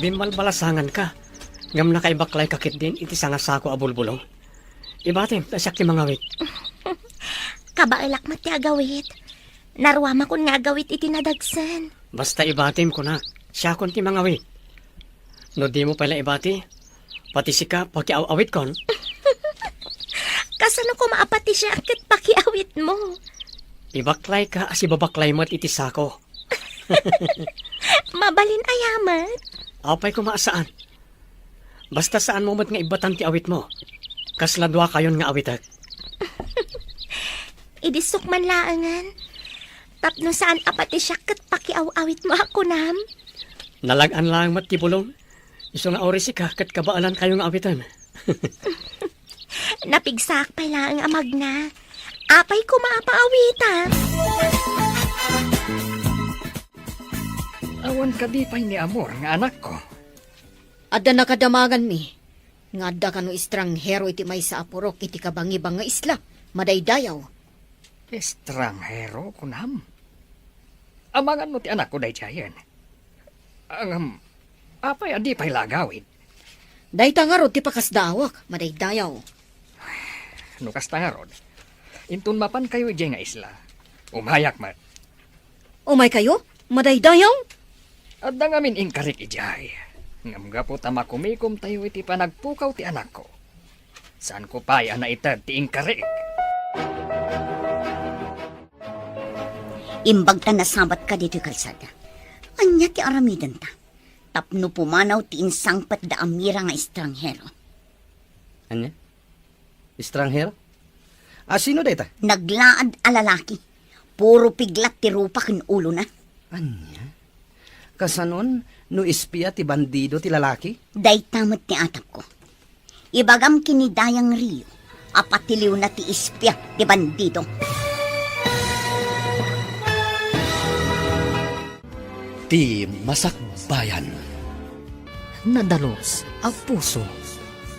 Bimbalbalasanganka, ngem nakaibaklayka ketdin iti sangasako a bulbulong. Ibatim, ta siak ti mangawit. Kabaelak met ti agawit. Naruamakon nga agawit iti nadagsen. Basta ibatim, kunak, siakon ti mangawit. No dimo pay la ibati, pati sika, pakiaw-awitkon. Kasano koma a pati siak ket pakiawitmo? Ibaklayka a sibabaklay met iti sako. Mabalin aya met? Apay koma a saan? Basta saanmo met nga ibbatan ti awitmo. Kasla duakayon nga awitek. Idi sukman laengen. Tapno saan a pati siak ket pakiaw-awitmo a kunam? Nalag-an laeng met ti bulong. Isu nga uray sika ket kabaelankayo nga awiten. Napigsaak pay laeng a magna. Apay koma a paawitak? Awan kadi pay ni Amor nga anakko? Adda nakadamanganmi nga adda kano estranghero iti maysa a purok iti kabangibang nga isla, madaydayaw. Estranghero, kunam? Amangan no ti anakko daydiayen. Ngem, apay a di pay la agawid? Dayta ngarud ti pakasdaawak, madaydayaw. No kasta ngarud, inton mapankayo idiay nga isla, umayak met. Umaykayo, madaydayaw? Adda ngamin inkarik idiay. Ngem gapu ta makumikomtayo iti panagpukaw ti anakko, saanko pay a naited ti inkarik. Imbag ta nasabatka ditoy kalsada. Ania ti aramidenta? Tapno pumanaw ti insangpet da Amira nga estranghero. Ania? Estranghero? A, sino dayta? Naglaad a lalaki. Puro piglat ti rupa ken ulona. Ania? Kasanon no espia ti bandido ti lalaki? Dayta met ti atapko. Ibagam ken ni Dayang Rio a patiliwna ti espia ti bandido. Ti Masakbayan. Nadalus a puso.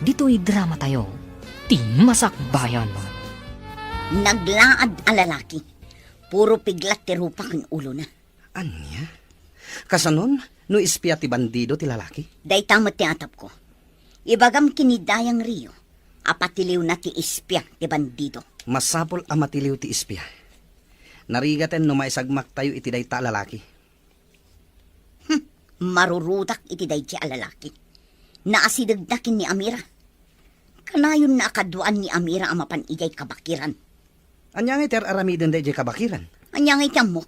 Ditoy dramatayo, Ti Masakbayan. Naglaad a lalaki. Puro piglat ti rupa ken ulona. Ania? Kasanon no espia ti bandido ti lalaki? Dayta met ti atapko. Ibagam ken ni Dayang Rio a patiliwna ti espia ti bandido. Masapul a matiliw ti espia. Narigaten no maisagmaktayo iti dayta a lalaki. Hmm, marurudak iti daydiay a lalaki. Naasidegna ken ni Amira. Kanayonna a kaduaan ni Amira a mapan idiay kabakiran. Ania ngay ti ar-aramiden daydiay kabakiran? Ania ngay ti ammok?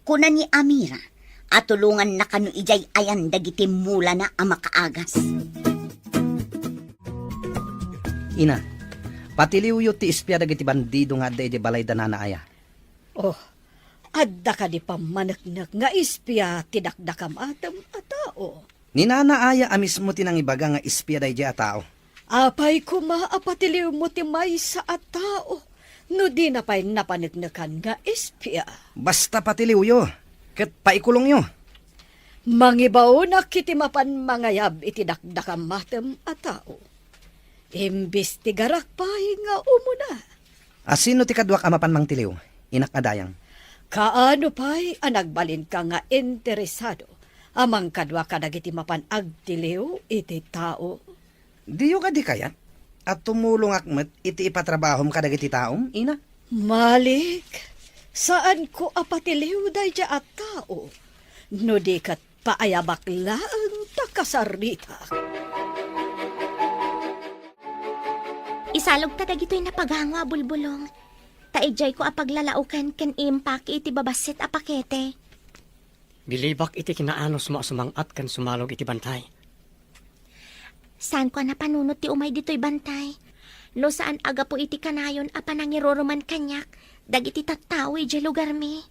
Kuna ni Amira a tulonganna kano idiay ayan dagiti mulana a makaagas. Ina, patiliwyo ti espia dagiti bandido nga adda idiay balay da Nana Aya. Oh, adda kadi pammaneknek nga espia ti dakdakamatem a tao? Ni Nana Aya a mismo ti nangibaga nga espia daydiay a tao. Apay koma a patiliwmo ti maysa a tao no dina pay napaneknekan nga espia? Basta patiliwyo, ket paikulongyo. Mangibaonak iti mapan mangayab iti dakdakamatem a tao. Imbestigarak pay nga umuna. A sino ti kaduak a mapan mangtiliw, inak a dayang? Kaano pay a nagbalinka nga interesado a mangkadua kadagiti mapan agtiliw iti tao? Diyo kadi kayat a tumulongak met iti ipatrabahom kadagiti taom, ina? Malik, saanko a patiliw daydiay a tao no di ket paayabak laeng ta kasaritak. Isalogta dagitoy napagango a bulbulong, ta idiayko a paglalaoken ken iimpaki iti babassit a pakete. Bilibak iti kinaanusmo a sumang-at ken sumalog iti bantay. Saanko a napanunot ti umay ditoy bantay. No saan a gapu iti kanayon a panangiruruman kaniak dagiti tattao idiay lugarmi.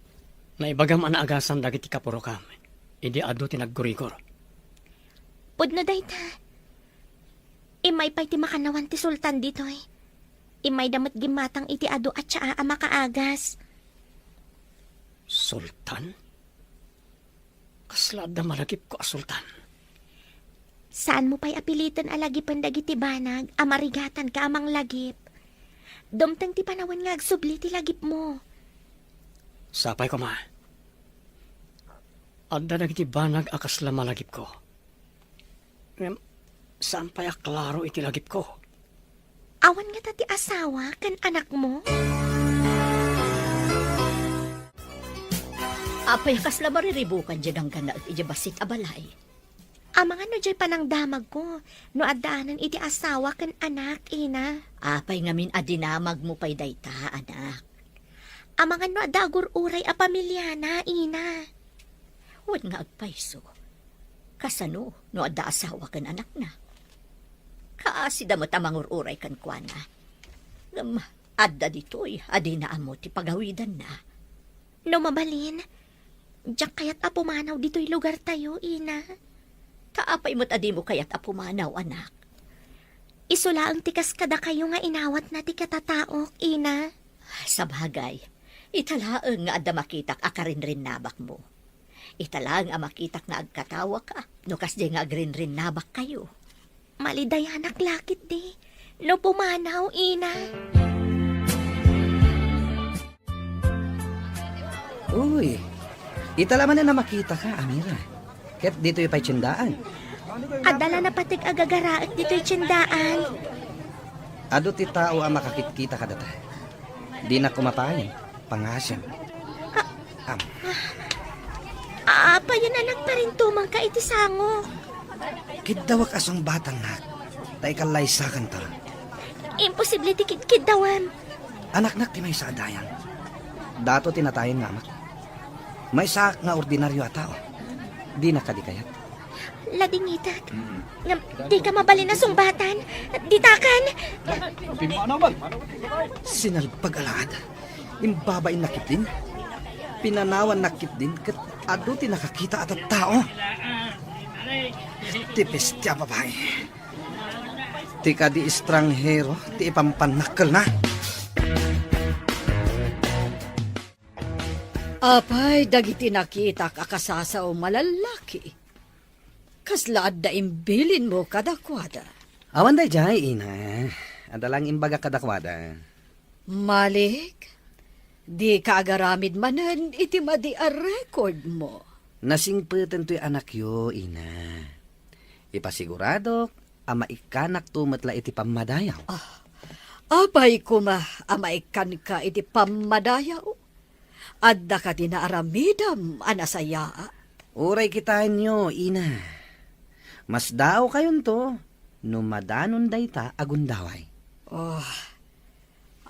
Naibagam a naagasan dagiti kapurokam idi adu ti naggurigor. Pudno dayta. Immay pay ti makannawan ti sultan ditoy. Immayda met gimmatang iti adu a tsaa a makaagas. Sultan? Kasla adda malagipko a sultan? Saanmo pay a piliten a lagipen dagiti banag a marigatanka a manglagip. Dumteng ti panawen nga agsubli ti lagipmo. Sapay koma. Adda dagiti banag a kasla malagipko. Ngem, saan pay a klaro iti lagipko. Awan ngata ti asawa ken anakmo? Apay a kasla mariribukan diay ganggannaek idiay bassit a balay? Amangan no diay panangdamagko, no addaanen iti asawa ken anak, ina. Apay ngamin a dinamagmo pay dayta, anak? Amangan no adda agur-uray a pamiliana, ina. Wen nga agpayso, kasano no adda asawa ken anakna? Kaasida met a mangur-uray kenkuana. Ngem adda ditoy a dina ammo ti pagawidanna. No mabalin, diak kayat a pumanaw ditoy lugartayo, ina. Ta apay met a dimo kayat a pumanaw, anak? Isu laeng ti kas kadakayo nga inawatna ti katataok, ina. Sabagay, ita laeng nga adda makitak a karinrinnabakmo. Ita laeng a makitak nga agkatawaka, no kasdiay nga agrinrinnabakkayo. Malidayanak la ketdi no pumanaw, ina. Uy, ita la manen a makitaka, Amira. Ket ditoy pay tiendaan. Adda la napateg a gagaraek ditoy tiendaan. Adu ti tao a makakitkita kadata. Dinak koma pay pangasim. Am. Apayen a nagparintumangka iti sango? Kiddawak a sungbatannak, ta ikallaysakanta. Imposible ti kidkiddawam. Anaknak ti maysa a dayang. Dato ti natayen nga amak. Maysaak nga ordinario a tao. Dinak kadi kayat? Ladingitek. Ngem dika mabalin a sungbatan. Ditakan. Sinalbag a laad. Imbabain nakitdin. Pinanawan nakitdin ket adu ti nakakita a tattao. Ti bestia a babai. Ti kadi estranghero ti ipampannakkelna. Apay dagiti nakitak a kasasaom a lallaki? Kasla adda imbilinmo kadakuada? Awan daydiay, ina. Adda lang imbagak kadakuada. Malik, dika agaramid manen iti madi a rekordmo. Nasingpeten toy anakyo, ina. Ipasiguradok a maikkannakto met la iti pammadayaw. Ah, apay koma a maikkanka iti pammadayaw? Adda kadi naaramidem a nasayaat? Uray kitaenyo, ina. Masdaawkayonto no madanon dayta a gundaway. Oh,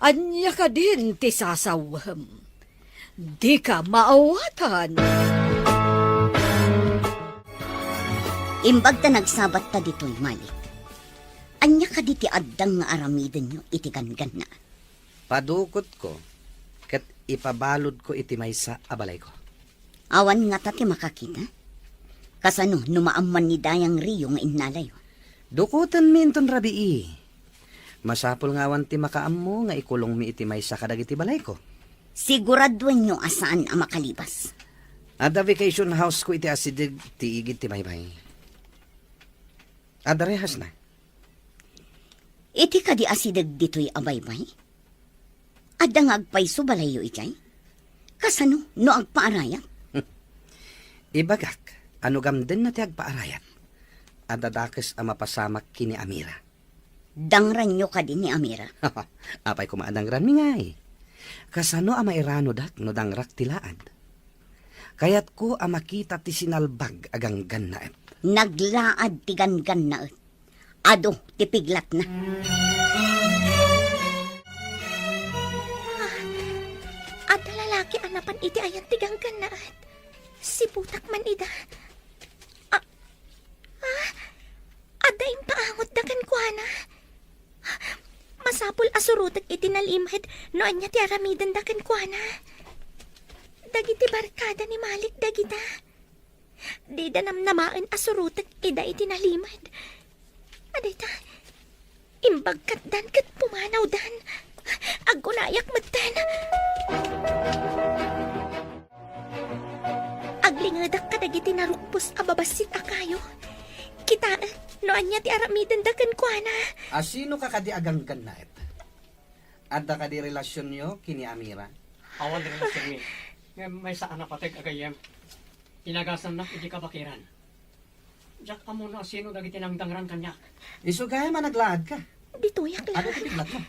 ania kadin ti sasawem? Dika maawatan. Imbag ta nagsabatta ditoy, Malik. Ania kadi ti addang nga aramidenyo iti gangganna? Padukotko ket ipabaludko iti maysa a balayko. Awan ngata ti makakita? Kasano no maamman ni Dayang Rio nga innalayo? Dukotenmi inton rabii. Masapul nga awan ti makaammo nga ikulongmi iti maysa kadagiti balayko. Siguraduenyo a saan a makalibas. Adda vacation house ko iti asideg ti igid ti baybay. Adda rehasna. Iti kadi asideg ditoy a baybay? Adda nga agpayso balayyo idiay? Kasano no agpaarayat? Ibagak a no gamdenna ti agpaarayat, adda dakes a mapasamak ken ni Amira. Dangranyo kadi ni Amira? Apay koma a dangranmi ngay? Kasano a mairanodak no dangrak ti laad? Kayatko a makita ti sinalbag a ganggannaet. Naglaad ti ganggannaet. Adu ti piglatna. Ah, adda lalaki a napan iti ayan ti ganggannaet. Siputak man ida. Ah, ah, adda impaangotda kenkuana. Masapul a surotek iti nalimed no ania ti aramidenda kenkuana. Dagiti barkada ni Malik dagita. Dida namnamaen a surotek ida iti nalimed. Adayta, imbagkatdan ket pumanawdan. Agunayak metten. Aglingedak kadagiti narukpos a babassit a kayo. Kitaek no ania ti aramidenda kenkuana. Asino ka kadi a ganggannaet? Adda kadi relasionyo ken ni Amira? Awan relasionmi. Ngem maysa a napateg a gayyem. Inagasannak iti kabakiran. Diak ammo no asino dagiti nangdangran kaniak. Isu gayam a naglaadka. Ditoyak la. Adu ti piglatmo.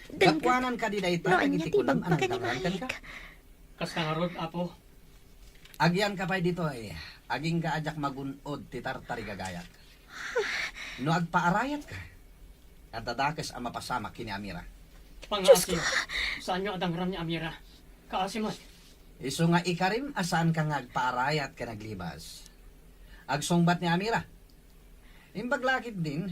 Gapuanan kadi dayta dagiti kunam a nangdangran kenka? Kasta ngarud, Apo. Agyanka pay ditoy, agingga a diak magun-od ti tartarigagayak. No agpaarayatka, adda dakes a mapasamak ken ni Amira. Pangaasi, saanyo a dangran ni Amira. Kaasi met. Isu nga ikarim a saanka nga agpaarayat ken aglibas. Agsungbat ni Amira. Imbag la ketdin,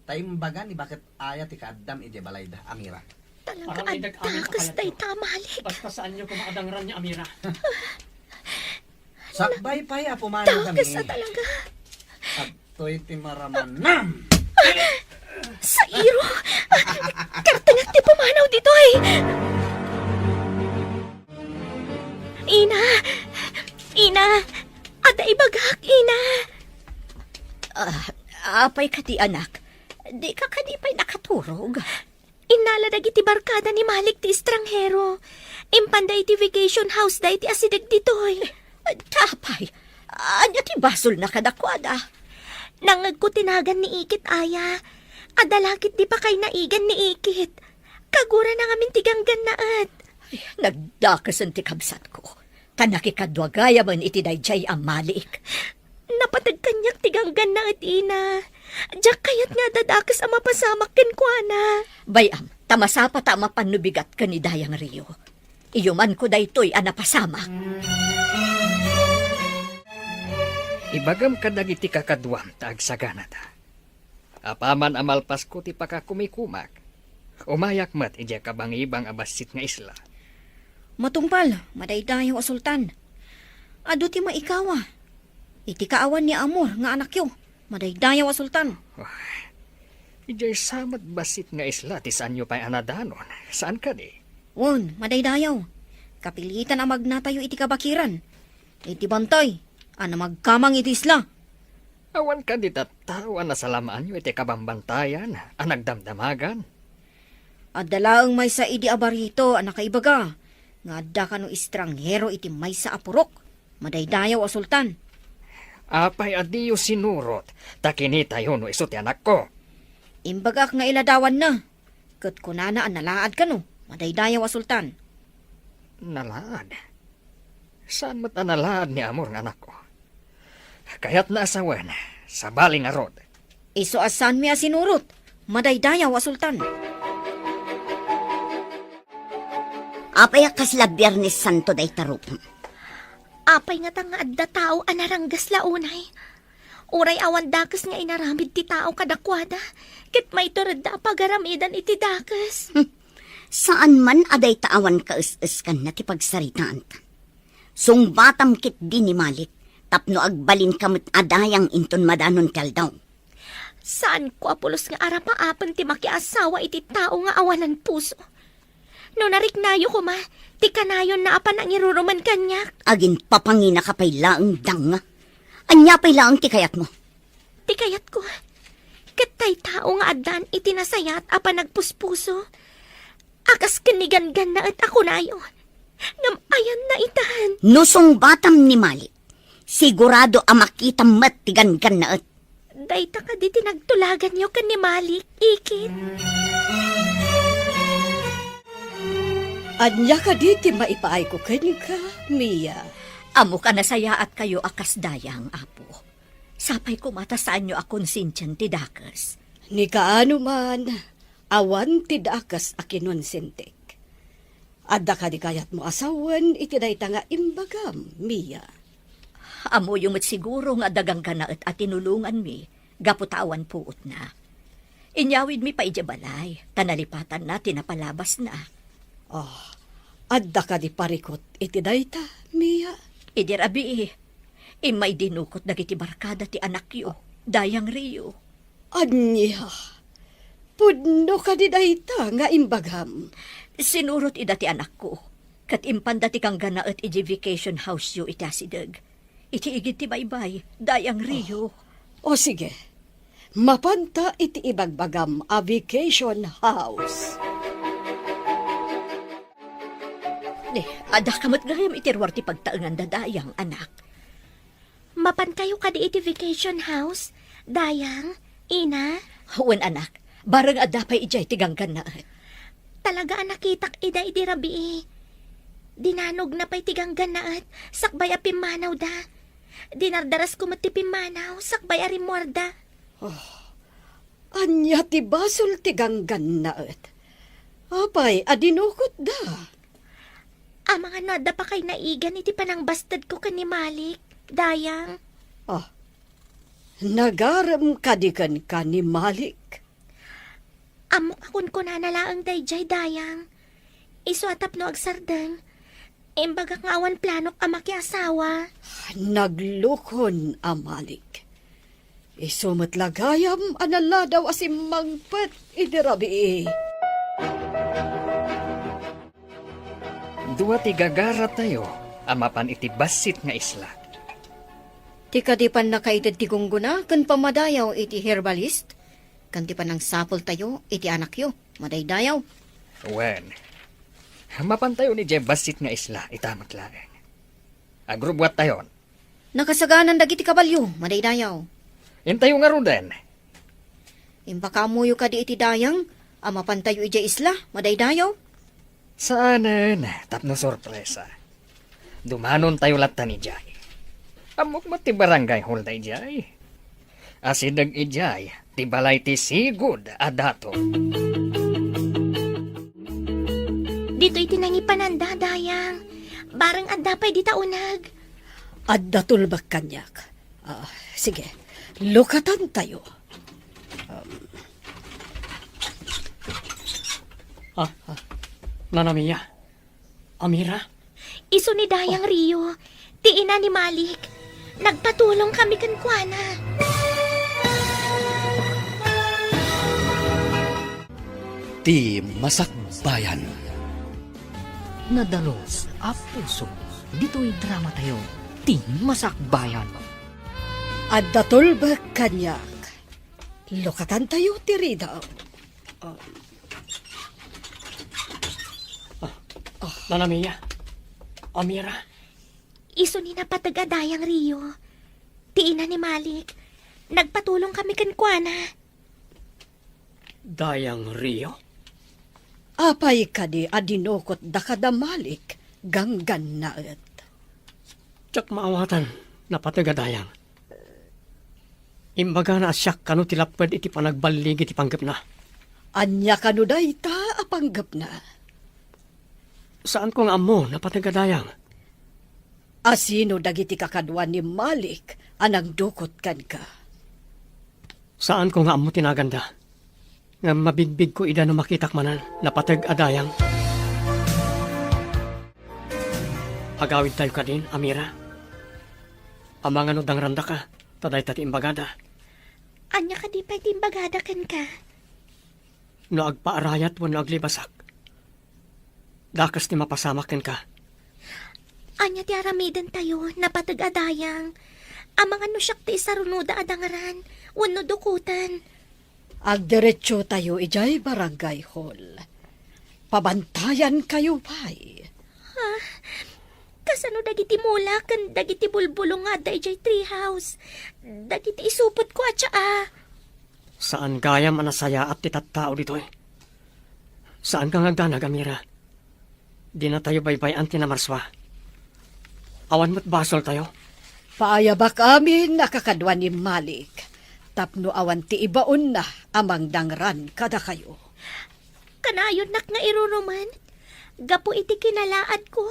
ta imbaga ni baket aya ti kaaddam idiay balayda, Amira. Talaga, aram idek amin a adda kas kayatyo. Dayta, Malik. Basta saanyo koma a dangran ni Amira. Sakbay pay a pumanawkami. Dakes a talaga. Adtoy ti maramanam. Sairo! Kartenget ti pumanaw ditoy! Ina! Ina! Adda ibagak, Ina! Ah, apay kadi, anak? Dika kadi pay nakaturog? Innala dagiti barkada ni Malik ti estranghero. Impanda iti vacation house da iti asideg ditoy. Apay, ania ti basolna kadakuada? Nangngegko ti nagan ni Ikit aya. Adda la ketdi pakay naigan ni Ikit. Kagurana ngamin ti ganggannaet. Ay, nagdakesen ti kabsatko. Ta nakikadua gayamen iti daydiay a Malik. Napateg kaniak ti ganggannaet, Ina. Diak kayat nga adda dakes a mapasamak kenkuana. Bay-am, ta masapata a mapan no bigat ken ni Dayang Rio. Iyumanko daytoy a napasamak. Ibagam kadagiti kakaduam ta agsaganada. Apaman a malpasko ti pakakumikumak, umayak met idiay kabangibang a bassit nga isla. Matungpal, madaydayaw a sultan. Adu ti maikawa. Iti kaawan ni Amor nga anakyo, madaydayaw a sultan. Ah, idiay sa met bassit nga isla ti saanyo pay a nadanon, saan kadi? Wen, madaydayaw. Kapilitan a magnatayo iti kabakiran. Iti bantay a namagkamang iti isla. Awan kadi tattao a nasalamaanyo iti kabambantayan a nagdamdamagan? Adda laeng maysa idi a barito a nakaibaga nga adda kano estranghero iti maysa a purok, madaydayaw a sultan. Apay a diyo sinurot ta kinitayo no isu ti anakko? Imbagak nga iladawanna, ket kunana a nalaad kano, madaydayaw a sultan. Nalaad? Saan met a nalaad ni Amor nga anakko? Kayatna a sawen, sabali ngarud. Isu a saanmi a sinurot, madaydayaw a sultan. Apay a kasla Biernes Santo dayta rupa? Apay ngata nga adda tao a naranggas la unay? Uray awan dakes nga inaramid ti tao kadakuada, ket maituredda a pagaramidan iti dakes. Hmm. Saan man a dayta awan kaes-eskanna ti pagsaritaanta. Sungbatam ketdi ni Malik tapno agbalinka met a dayang inton madanon ti aldaw. Saanko a pulos nga arapaapen ti makiasawa iti tao nga awanan puso. No nariknayo koma, ti kanayonna a panangiruruman kaniak. Aginpapanginaka pay laeng, danga. Ania pay laeng ti kayatmo? Ti kayatko, ket tay tao nga addaan iti nasayaat a panagpuspuso, a kas ken ni Ganggannaet a kunayo, ngem ayanna itan. No sungbatam ni Malik, sigurado a makitam met ti Ganggannaet. Dayta kadi ti nagtulaganyo ken ni Malik, ikit? Ania kadi ti maipaayko kenka, Mia? Ammok a nasayaatkayo a kas dayang, Apo. Sapay koma ta saanyo a konsensian ti dakes. Ni kaano man, awan ti dakes a kinonsentik. Adda kadi kayatmo a sawen iti dayta nga imbagam, Mia? Ammoyo met siguro nga adda Ganggannaet a tinulonganmi gapu ta awan puotna. Inyawidmi pay idiay balay, ta nalipatanna ti napalabasna. Ah, adda kadi parikut iti dayta, Mia? Idi rabii, immay dinukot dagiti barkada ti anakyo, Dayang Rio. Ania? Pudno kadi dayta nga imbagam? Sinurot ida ti anakko, ket impanda ti Ganggannaet idiay vacation house-yo iti asideg. Iti igid ti baybay, Dayang Rio. O, sige. Mapanta iti ibagbagam a vacation house. Ni, adda ka met gayam iti ruar ti pagtaenganda, Dayang, anak. Mapankayo kadi iti vacation house, Dayang, Ina? Wen, anak. Bareng adda pay idiay ti Ganggannaet. Talaga a nakitak ida idi rabii. Dinanogna pay ti Ganggannaet, sakbay a pimmanawda. Dinardarasko met ti pimmanaw, sakbay a rimmuarda. Oh, ania ti basol ti Ganggannaet? Apay a dinukotda? Amangan no adda pakay naigan iti panangbastedko ken ni Malik, Dayang. Ah, nagarem kadi kenka ni Malik? Ammok a kunkunana laeng daydiay, Dayang. Isu a tapno agsardeng, imbagak nga awan planok a makiasawa. Naglukon a Malik. Isu met la gayam a naladaw a simmangpet idi rabii. Dua ti gagaratayo a mapan iti bassit nga isla. Ti kadi pannakaited ti gunggona ken pammadayaw iti herbalist, ken ti panangsapultayo iti anakyo, madaydayaw. Wen, mapantayon idiay bassit nga isla, ita met laeng. Agrubbuattayon. Nakasaganan dagiti kabalio, madaydayaw. Intayo ngaruden. Impakaammoyo kadi iti Dayang a mapantayo idiay isla, madaydayaw? Saanen, tapno sorpresa. Dumanontayo lattan idiay. Ammok met ti barangay hall daydiay. Asideg idiay ti balay ti sigud a daton. Ditoy ti nangipananda, Dayang. Bareng adda pay dita uneg. Adda tulbek kaniak. Ah, sige, lukatantayo. Um. Ah, ah, Nana Mia. Amira? Isu ni Dayang Rio, ti ina ni Malik. Nagpatulong kami kenkuana. Ti Masakbayan. Nadalus a puso, ditoy dramatayo, Ti Masakbayan. Adda tulbek kaniak. Lukatantayo ti ridaw. Ah. Ah, Nana Mia. Amira. Isu ni napateg a Dayang Rio. Ti ina ni Malik. Nagpatulong kami kenkuana. Dayang Rio? Apay kadi a dinukotda kada Malik, ganggannaet? Diak maawatan, napateg a Dayang. Imbagana a siak kano ti lapped iti panagballigi ti panggepna. Ania kano dayta a panggepna? Saanko nga ammo, napateg a Dayang. Asino dagiti kakadua ni Malik a nangdukot kenka? Saanko nga ammo ti naganda. Ngem mabigbigko ida no makitak manen, napateg a Dayang. Agawidtayo kadin, Amira. Amangan no dangrandaka, ta dayta ti imbagada. Ania kadi pay ti imbagada kenka? No agpaarayat wenno aglibasak, dakes ti mapasamak kenka. Ania ti aramidentayo, napateg a Dayang? Amangan no siak ti isarunoda a dangran wenno dukotan. Agdiretsotayo idiay barangay hall. Pabantayankayo pay. Ah, kasano dagiti mula ken dagiti bulbulong nga adda idiay treehouse? Dagiti isupotko a tsaa. Saan gayam a nasayaat ti tattao ditoy. Saanka nga agdanag, Amira. Dinatayo baybay-an ti namarsua. Awan met basoltayo. Paayabak amin a kakadua ni Malik tapno awan ti ibaonna a mangdangran kadakayo. Kanayonnak nga irurumen gapu iti kinalaadko.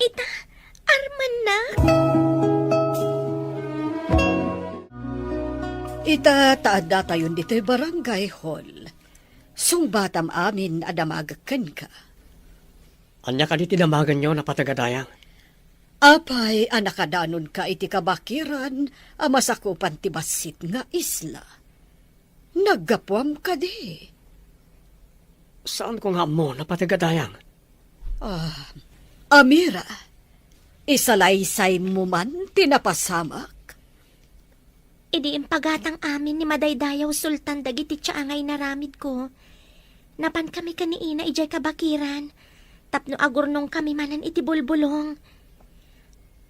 Ita, armannak. Ita, ta addatayon ditoy barangay hall. Sungbatam amin a damagek kenka. Ania kadi ti damagenyo, napateg a Dayang? Apay a nakadanonka iti kabakiran a masakupan ti bassit nga isla? Naggapuam kadi? Saanko nga ammo, napateg a Dayang. Ah, Amira, isalaysaymo man ti napasamak? Idi impagatang amin ni Madaydayaw Sultan dagiti tsaa nga inaramidko, napankami ken ni Ina idiay kabakiran tapno agurnongkami manen iti bulbulong.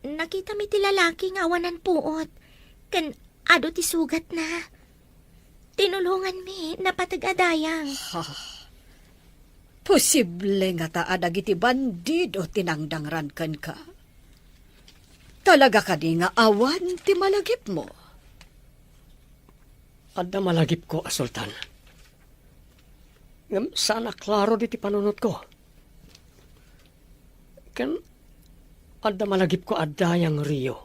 Nakitami ti lalaki nga awanan puot ken adu ti sugatna. Tinulonganmi, napateg a Dayang. Ha? Posible ngata a dagiti bandido ti nangdangran kenka? Talaga kadi nga awan ti malagipmo? Adda malagipko a Sultan. Ngem saan a klaro diti panunotko. Ken adda malagipko a Dayang Rio.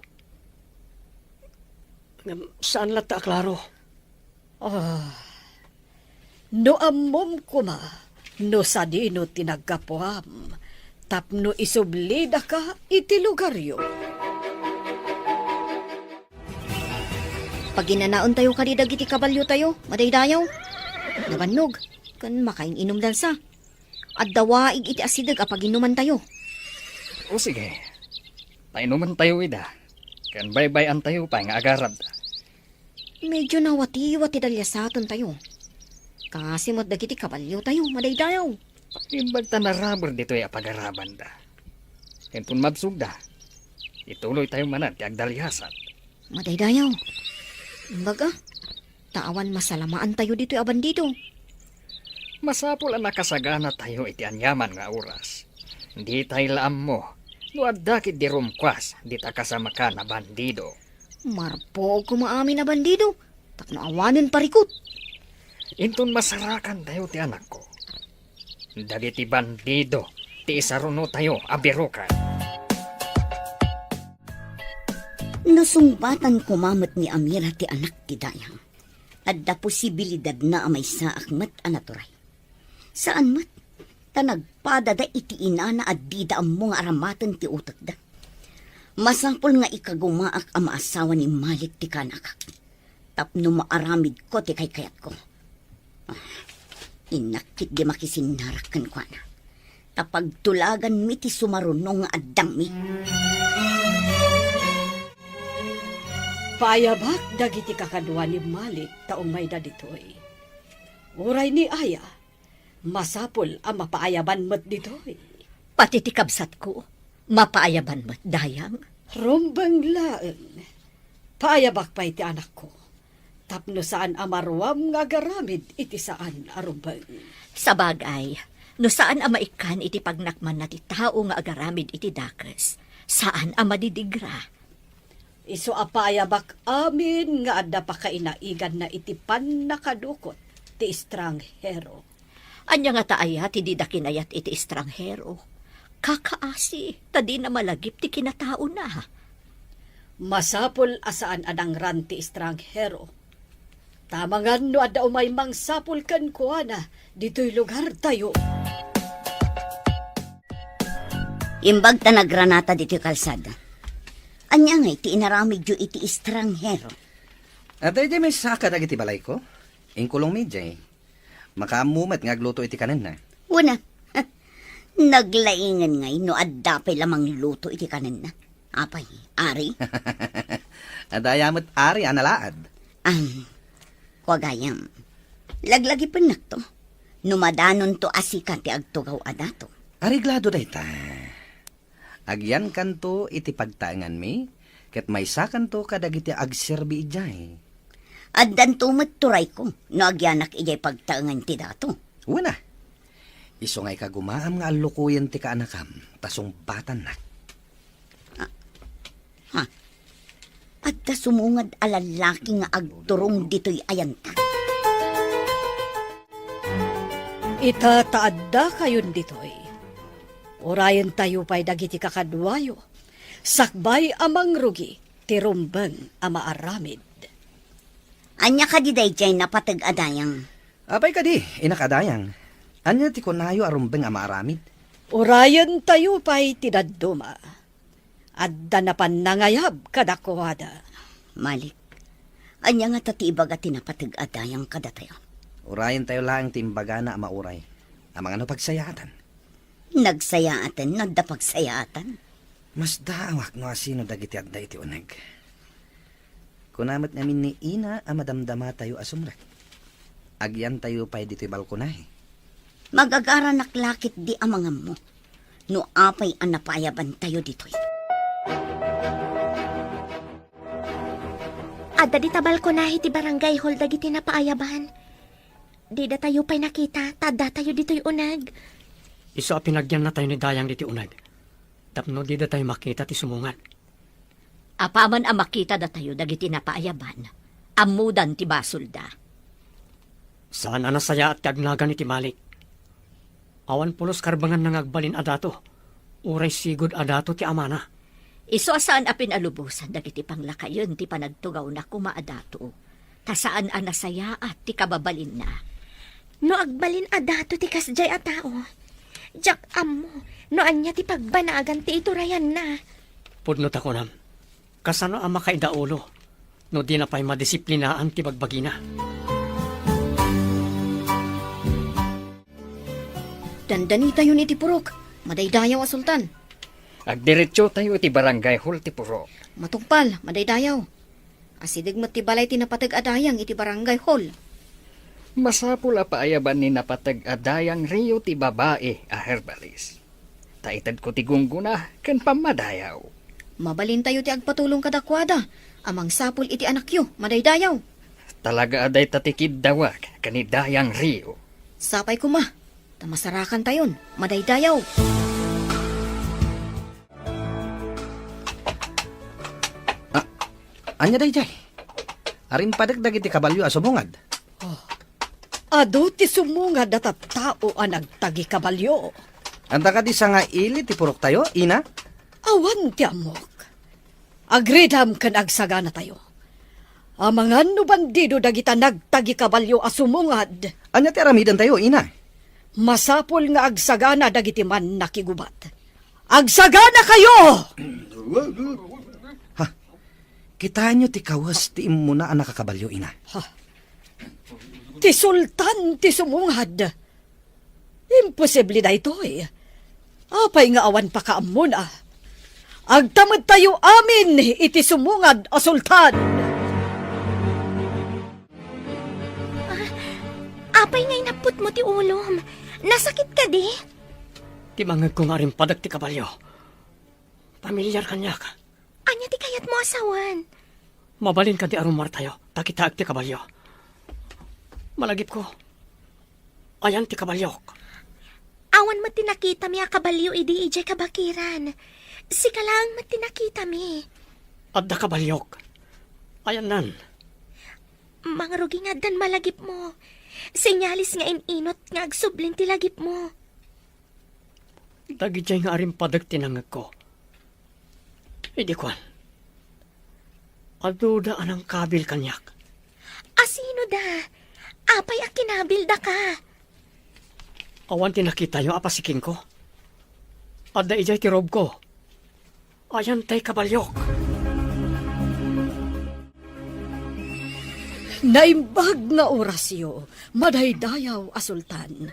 Ngem saan latta a klaro. Ah, no ammom koma no sadino ti naggapuam tapno isublidaka iti lugaryo. Paginanaentayo kadi dagiti kabaliotayo, madaydayaw. Nabannog, ken makain-inumdansa. Adda waig iti asideg a paginumantayo. O sige, painumantayo ida, ken baybay-antayo pay nga agarabda. Medyo nawatiwat ti daliasatentayo. Kasi met dagiti kabaliotayo, madaydayaw. Imbag ta naraber ditoy a pagarabanda. Inton mabsogda, ituloytayo manen ti agdaliasat. Madaydayaw. Imbag a, ta awan masalamaantayo ditoy a bandido. Masapul a nakasaganatayo iti aniaman nga oras. Ditay la ammo no adda ketdi rumkuas dita kasamakan a bandido. Marpuog koma amin a bandido, tapno awanen parikut. Inton masarakantayo ti anakko, dagiti bandido ti isarunotayo a biroken. No sungbatan koma met ni Amira ti anak ti dayang, adda posibilidadna a maysaak met a naturay. Saan met, ta nagpadada iti inana a dida ammo nga aramaten ti utekda. Masapul nga ikagumaak a maasawa ni Malik ti kanakak, tapno maaramidko ti kaykayatko. Ah, innak ketdi makisinnarak kenkuana, ta pagtulaganmi ti sumaruno nga addangmi. Paayabak dagiti kakadua ni Malik ta umayda ditoy. Uray ni Aya, masapul a mapaayaban met ditoy. Pati ti kabsatko, mapaayaban met, dayang? Rumbeng laeng. Paayabak pay ti anakko, tapno saan a maruam nga agaramid iti saan a rumbeng. Sabagay, no saan a maikkan iti pagnakmanna ti tao nga agaramid iti dakes, saan a madidigra. Isu a paayabak amin nga adda pakainaiganna iti pannakadukot ti estranghero. Ania ngata aya ti dida kinayat iti estranghero? Kakaasi, ta dina malagip ti kinataona. Masapul a saan a nangran ti estranghero. Ta amangan no adda umay mangsapul kenkuana ditoy lugartayo. Imbag ta nagranata ditoy kalsada. Ania ngay ti inaramidyo iti estranghero? Adda idiay maysa kadagiti balayko. Inkulongmi idiay. Makaammo met nga agluto iti kanenna. Wen a, naglaingen ngay no adda pay la mangluto iti kanenna. Apay, Ari? Adda aya met Ari a nalaad. Am, kua gayam, laglagipennakto no madanonto a sika ti agtugaw a dato. Areglado dayta. Agyankanto iti pagtaenganmi, ket maysakanto kadagiti agserbi idiay. Addanto met turayko no agyanak idiay pagtaengan ti dato. Wen a, isu nga ikagumaam nga allukoyen ti kaanakam, ta sungbatannak. Ah, ha? Adda sumungad a lallaki nga agturong ditoy ayanta. Ita ta addakayon ditoy, urayentayo pay dagiti kakaduayo, sakbay a mangrugi ti rumbeng a maaramid. Ania kadi daydiay napateg a dayang? Apay kadi, inak a dayang? Ania ti kunayo a rumbeng a maaramid? Urayentayo pay ti dadduma. Adda napan nangayab kadakuada. Malik, ania ngata ti ibaga ti napateg a dayang kadatayo? Urayentayo laeng ti imbagana a mauray. Amangan no pagsayaatan. Nagsayaatan no adda pagsayaatan. Masdaawak no asino dagiti adda iti uneg. Kuna met ngamin ni Ina a madamdamatayo a sumrek. Agyantayo pay ditoy balkonahe. Magagaranak la ketdi amanganmo no apay a napaayabantayo ditoy. Adda dita balkonahe ti barangay hall dagiti napaayaban. Didatayo pay nakita, ta addatayo ditoy uneg. Isu a pinagyannatayo ni Dayang ditoy uneg, tapno didatayo makita ti sumungad. Apaman a makita datayo dagiti napaayaban, ammodan ti basolda. Saan a nasayaat ti agnagan iti Malik. Awan pulos karbenganna nga agbalin a dato, uray sigud a dato ti amana. Isu a saan a pinalubosan dagiti panglakayen ti panagtugawna koma a dato, ta saan a nasayaat ti kababalinna. No agbalin a dato ti kasdiay a tao, diak ammo no ania ti pagbanagan ti iturayanna. Pudno ta kunam, kasano a makaidaulo no dina pay madisiplinaan ti bagbagina? Dandanitayon iti purok. Madaydayaw a sultan. Agdiretsotayo iti barangay hall ti purok. Matungpal, madaydayaw. Asideg met ti balay ti napateg a dayang iti barangay hall. Masapul a paayaban ni napateg a dayang Rio ti babai a herbalis. Ta itedko ti gunggona ken pammadayaw. Mabalintayo ti agpatulong kadakuada a mangsapul iti anakyo, madaydayaw. Talaga a dayta ti kiddawak ken ni Dayang Rio. Sapay koma, ta masarakantayon, madaydayaw. Ah, ania daydiay? Arimpadek dagiti kabalio a sumungad. Oh. Adu ti sumungad a tattao a nagtagi kabalio. Anta kadi sangaili ti puroktayo, ina? Awan ti ammok. Agridam ken agsaganatayo. Amangan no bandido dagita nagtagikabalio a sumungad. Ania ti aramidentayo, ina? Masapul nga agsagana dagiti mannakigubat. Agsaganakayo! Ha? Kitaenyo ti kawes ti immuna a nakakabalio, ina. Ha? Ti sultan ti sumungad. Imposible daytoy. Apay nga awan pakaammona? Agtamedtayo amin iti sumungad a sultan. Ah, apay nga inapputmo ti ulom? Nasakit kadi? Ti mangngegko nga arimpadek ti kabalio. Pamilyar kaniak. Ania ti kayatmo a sawen? Mabalin kadi a rummuartayo, ta kitaek ti kabalio. Malagipko. Ayan ti kabaliok. Awan met ti nakitami a kabalio idi idiay kabakiran. Sika laeng met ti nakitami. Adda kabaliok. Ayannan. Mangrugi nga addan malagipmo. Senyales nga in-inut nga agsublin ti lagipmo. Dagidiay nga arimpadek ti nangngegko. Idi kuan, aduda a nangkabil kaniak. Asinoda? Apay a kinabildaka? Awan ti nakitayo a pasikenko. Adda idiay ti robko. Ayan tay kabaliok. Naimbag nga orasyo, madaydayaw a sultan.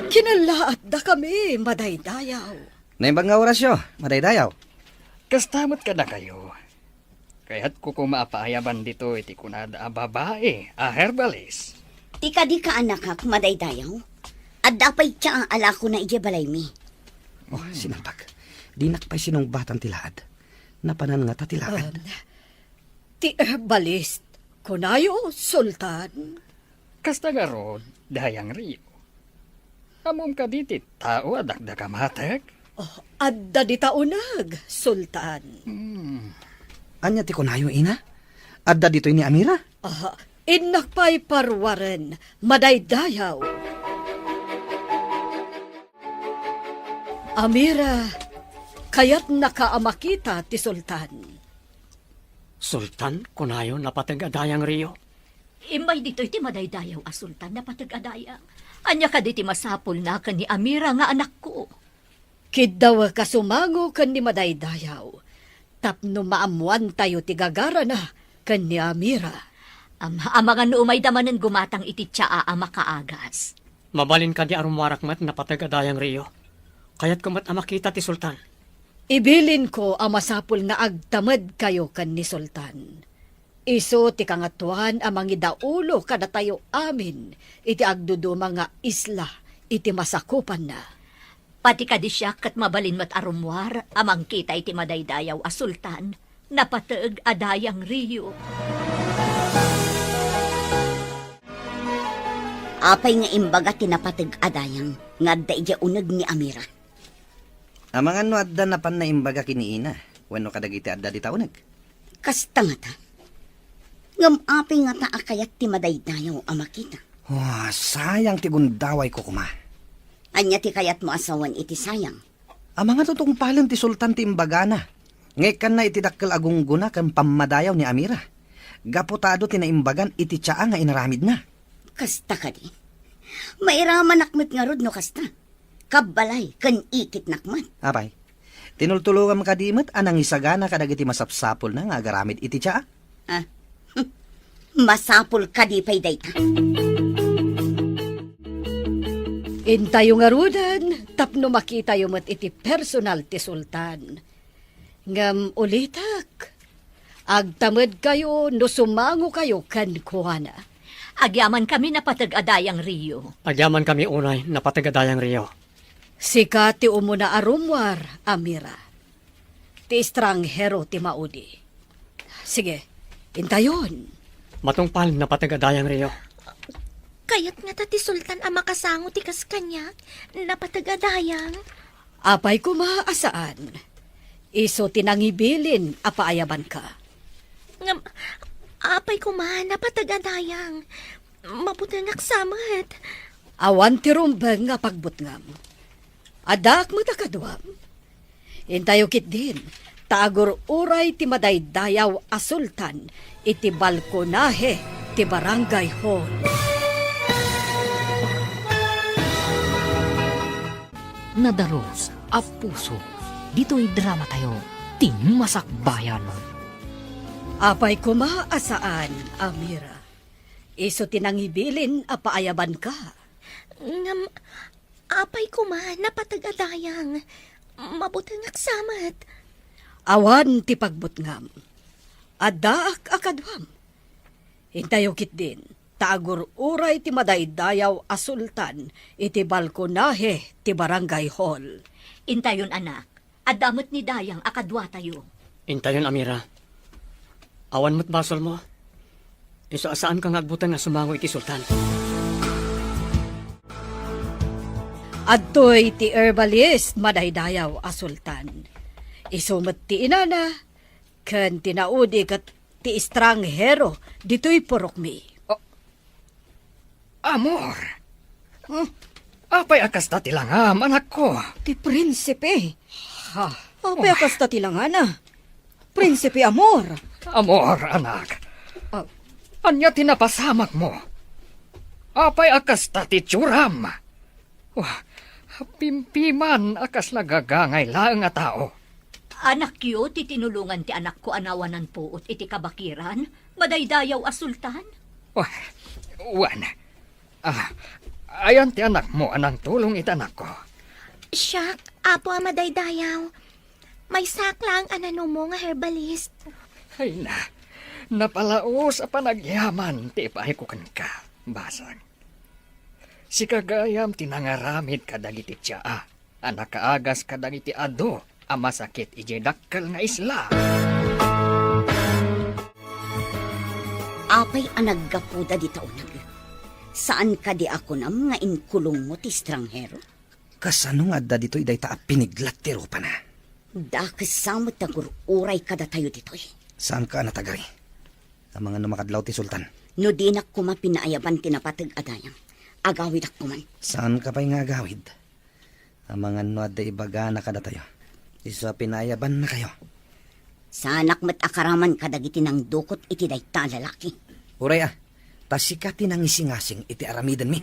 Kinallaat dakami, madaydayaw. Naimbag nga orasyo, madaydayaw. Kasta met kadakayo. Kayatko koma a paayaban ditoy ti kunada a babai a herbalist. Ti kadi kaanakak, madaydayaw? Adda pay ti alakona idiay balaymi. Oh, sinalbag. Dinak pay sinungbatan ti laad. Napanan ngata ti laad. Um, ti herbalist, kunayo, Sultan? Kasta ngarud, Dayang Rio. Ammom kadi ti tao a dakdak a mateg? Oh, adda dita uneg, Sultan. Hmm. Ania ti kunayo, ina? Adda ditoy ni Amira? Ah, innak pay paruaren, madaydayaw. Amira, kayatnaka a makita ti Sultan. Sultan, kunayo, napateg a Dayang Rio? Immay ditoy ti madaydayaw a Sultan, napateg a Dayang. Ania kadi ti masapulna ken ni Amira nga anakko? Kiddawek a sumango ken ni madaydayaw tapno maammoantayo ti gagarana ken ni Amira. Am-, amangan no umayda manen gumatang iti tsaa a makaagas. Mabalin kadi a rummuarak met, napateg a Dayang Rio? Kayatko met a makita ti Sultan. Ibilinko a masapul nga agtamedkayo ken ni Sultan. Isu ti Kangatoan a mangidaulo kadatayo amin iti agduduma nga isla iti masakupanna. Pati kadi siak ket mabalin met a rummuar a mangkita iti madaydayaw a Sultan, napateg a Dayang Rio. Apay nga imbaga ti napateg a dayang nga adda idiay uneg ni Amira? Amangan no adda napanna imbaga ken ni ina wenno kadagiti adda dita uneg. Kasta ngata. Ngem apay ngata a kayat ti madaydayaw a makita? Oh, sayang ti gundawayko koma. Ania ti kayatmo a sawen iti sayang? Amangan no tungpalen ti Sultan ti imbagana nga ikkanna iti dakkel a gunggona ken pammadayaw ni Amira, gapu ta adu ti naimbagan iti tsaa nga inaramidna. Kasta kadi? Mairamanak met ngarud no kasta. Kabbalay ken ikitnak met. Apay, tinultulongam kadi met a nangisagana kadagiti masapsapulna nga agaramid iti tsaa? Ah, masapul kadi pay dayta. Intayo ngaruden tapno makitayo met iti personal ti Sultan. Ngem ulitek, agtamedkayo no sumangokayo kenkuana. Agyamankami, napateg a Dayang Rio. Agyamankami unay, napateg a Dayang Rio. Sika ti umuna a rummuar, Amira. Ti estranghero ti maudi. Sige, intayon. Matungpal, napateg a Dayang Rio. Kayat ngata ti Sultan a makasango ti kas kaniak, napateg a Dayang. Apay koma a saan? Isu ti nangibilin a paayabanka. Ngem, apay koma, napateg a Dayang. Mabutengak sa met. Awan ti rumbeng nga pagbutngam. Addaak met a kaduam. Intayo ketdin, ta agur-uray ti madaydayaw a sultan iti balkonahe ti barangay hall. Nadarus a puso, ditoy drama tayo, ti masakbayan. Apay koma a saan, Amira. Isu ti nangibilin a paayabanka. Ngem, apay koma, napateg a dayang. Mabutengak sa met. Awan ti pagbutngam. Addaak a kaduam. Intayo ketdin, ta agur-uray ti madaydayaw a sultan iti balkonahe ti barangay hall. Intayon, anak. Adda met ni Dayang a kaduatayo. Intayon, Amira. Awan met basolmo. Isu a saanka nga agbuteng a sumango iti sultan. Adtoy ti herbalist madaydayaw a sultan. Isu met ti inana, ken ti naudi ket ti estranghero ditoy purokmi. Oh, Amor! Hmm? Apay a kasta ti langam, anakko? Ti prinsipe. Ha? Apay a kasta ti langana? Prinsipe Amor. Amor, anak. Ah. Ania ti napasamakmo? Apay a kasta ti itsuram? Wah, pimpiman a kasla gagangay laeng a tao. Anakyo ti tinulongan ti anakko a nawanan puot iti kabakiran, madaydayaw a sultan? Wah, wen. Ah, ayan ti anakmo a nangtulong iti anakko. Siak, Apo a madaydayaw. Maysaak laeng a nanumo nga herbalist. Ay na, napalaos a panagyaman ti ipaayko kenka, Basang. Sika gayam ti nangaramid kadagiti tsaa a nakaagas kadagiti adu a masakit idiay dakkel nga isla. Apay a naggapuda dita uneg? Saan kadi a kunam nga inkulongmo ti estranghero? Kasano nga adda ditoy dayta a piniglat ti rupana? Dakes sa met ta gur-uray kadatayo ditoy. Saanka a natagari? Amangan no makadlaw ti sultan. No dinak koma pinaayaban ti napateg a dayang, agawidak koman. Saanka pay nga agawid? Amangan no adda ibagana kadatayo. Isu a pinaayabannakayo. Saanak met a karaman kadagiti nangdukot iti dayta a lalaki. Uray a, ta sika ti nangisingasing iti aramidenmi.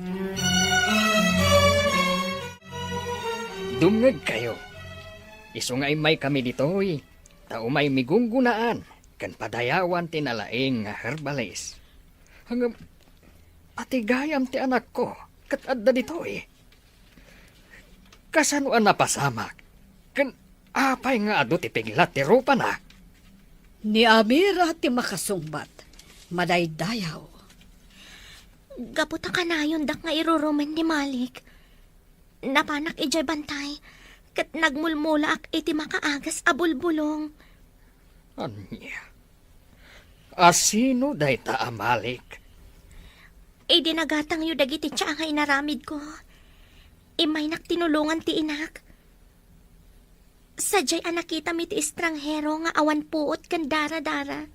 Dumngegkayo. Isu nga immaykami ditoy, ta umaymi gunggonaan ken padayawan ti nalaing nga herbalist. Ngem, ati gayam ti anakko ket adda ditoy. Kasano a napasamak? Ken apay nga adu ti piglat ti rupana? Ni Amira ti makasungbat, madaydayaw. Gapu ta kanayondak nga irurumen ni Malik, napanak idiay bantay, ket nagmulmulaak iti makaagas a bulbulong. Ania? A sino dayta a Malik? Idi nagatangyo dagiti tsaa nga inaramidko, immaynak tinulongan ti inak. Sadiay a nakitami ti estranghero nga awan puot ken daradara,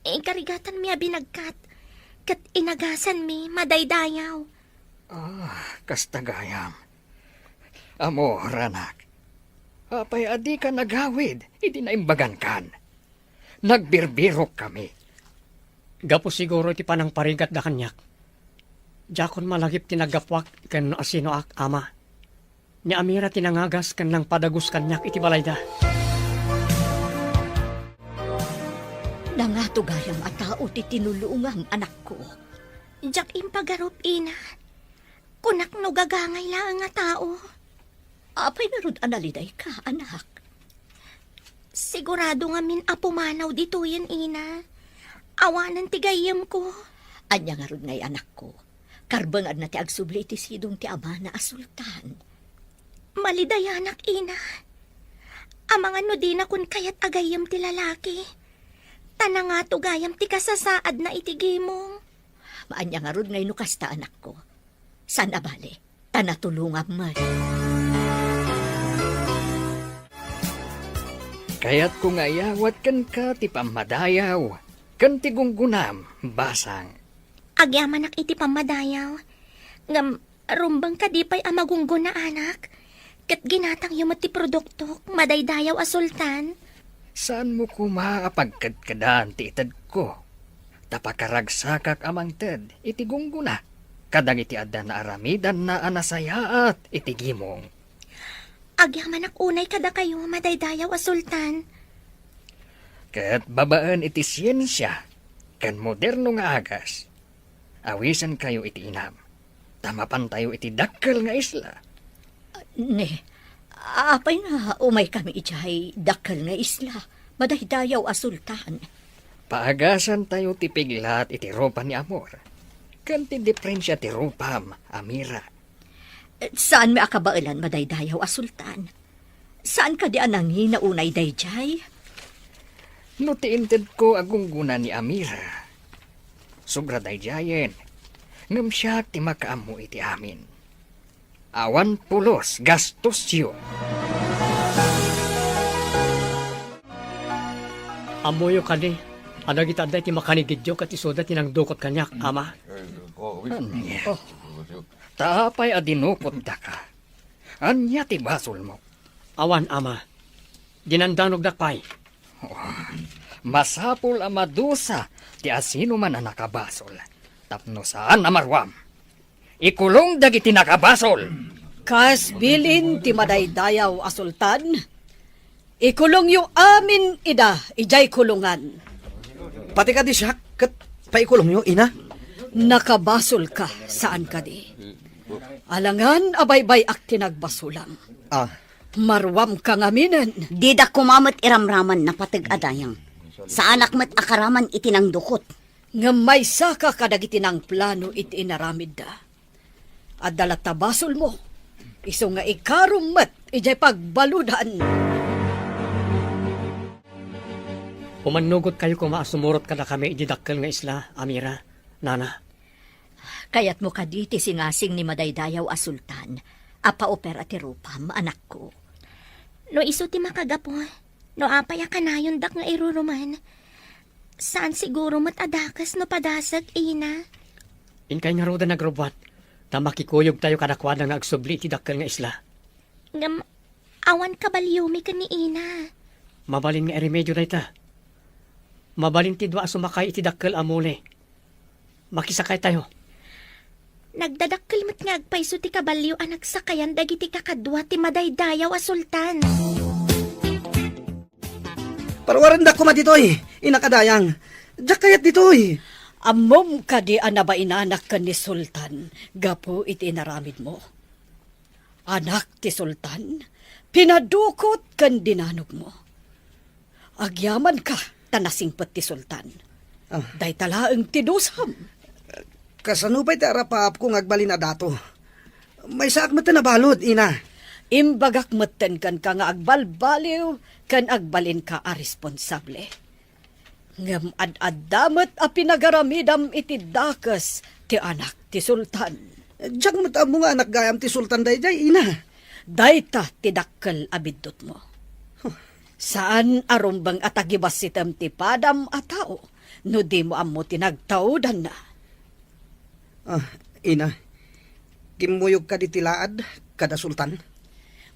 inkarigatanmi a binagkat, ket inagasanmi madaydayaw. Ah, kasta gayam. Amor, anak, apay a dika nagawid idi naimbagankan? Nagbirbirokkami. Gapu siguro iti panangparigatda kaniak. Diakon malagip ti naggapuak ken no asinoak, ama. Ni Amira ti nangagas ken nangpadagus kaniak iti balayda. Nangato gayam a tao ti tinulongam, anakko. Diak impagarup, ina. Kunak no gagangay laeng a tao. Apay ngarud a nalidayka, anak? Sigurado ngamin a pumanaw ditoyen, ina. Awanen ti gayyemko. Ania ngarud ngay, anakko? Karbenganna ti agsubli iti sidong ti amana a sultan. Malidayanak, ina. Amangan no dinakon kayat a gayyem ti lalaki. Ta nangato gayam ti kasasaadna iti gimong. Ania ngarud ngay no kasta, anakko? Saan a bale, ta natulongam met. Kayatko nga iyawat kenka ti pammadayaw ken ti gunggonam, Basang. Agyamanak iti pammadayaw. Ngem, rumbeng kadi pay a magunggona, anak? Ket ginatangyo met ti produktok, madaydayaw a sultan. Saanmo koma a pagkedkedan ti itedko, ta pakaragsakak a mangted iti gunggona kadagiti adda naaramidanna a nasayaat iti gimong. Agyamanak unay kadakayo, madaydayaw a sultan. Ket babaen iti siensia ken moderno nga agas, awisenkayo iti inam, ta mapantayo iti dakkel nga isla. Ni, apay nga umaykami idiay dakkel nga isla, madaydayaw a sultan? Paagasantayo ti piglat iti rupa ni Amor, ken ti diprensia ti rupam, Amira. Saanmi a kabaelan, madaydayaw a sultan. Saan kadi a nangina unay daydiay? No ti intedko a gunggona ni Amira, sobra daydiayen, ngem siak ti makaammo iti amin. Awan pulos gastosyo. Ammoyo kadi a dagiti adda iti makanigidyo ket isuda ti nangdukot kaniak, ama? Ania? Ta apay a dinukotdaka? Ania ti basolmo? Awan, ama. Dinandanogdak pay. Oh, masapul a madusa ti asinoman a nakabasol tapno saan a maruam. Ikulong dagiti nakabasol. Kas bilin ti madaydayaw a sultan, ikulongyo amin ida idiay kulongan. Pati kadi siak, ket paikulongyo, ina? Nakabasolka, saan kadi? Alangan a baybay-ak ti nagbasolam. Ah. Maruamka ngaminen. Dida koma met iramraman napateg a dayang. Saanak met a karaman iti nangdukot. Ngem maysaka kadagiti nangplano iti inaramidda. Adda latta basolmo, isu nga ikarom met idiay pagbaludan. Umannugotkayo koma a sumurot kadakami iti dakkel nga isla, Amira, nana. Kayatmo kadi ti singasing ni madaydayaw a sultan a paopera ti rupam, anakko? No isu ti makagapu, no apay a kanayondak nga iruruman? Saan siguro met a dakes no padasek, ina. Inkay ngaruden agrubbuat, ta makikuyogtayo kadakuada nga agsubli iti dakkel nga isla. Ngem awan kabaliomi ken ni ina. Mabalin nga iremedio dayta. Mabalin ti dua a sumakay iti dakkel a muli. Makisakaytayo. Nagdadakkel met nga agpayso ti kabalio a nagsakayan dagiti kakadua ti madaydayaw a sultan. Paruarendak koma ditoy, innak a dayang. Diak kayat ditoy. Ammom kadi a nabainanak ken ni Sultan gapu iti inaramidmo? Anak ti Sultan, pinadukot ken dinanogmo. Agyamanka ta nasingpet ti Sultan. Ah. Dayta laeng ti dusam. Kasano pay ti arapaapko nga agbalin a dato? Maysaak metten a balud, ina. Imbagak metten kenka nga agbalbaliw ken agbalinka a responsable. Ngem ad-adda met a pinagaramidam iti dakes ti anak ti sultan. Diak met ammo nga anak gayam ti sultan daydiay, ina. Dayta ti dakkel a biddutmo. Huh. Saan a rumbeng a tagibassitem ti padam a tao no dimo ammo ti nagtaudanna. Ah, ina, kimmuyog kadi ti laad kada sultan?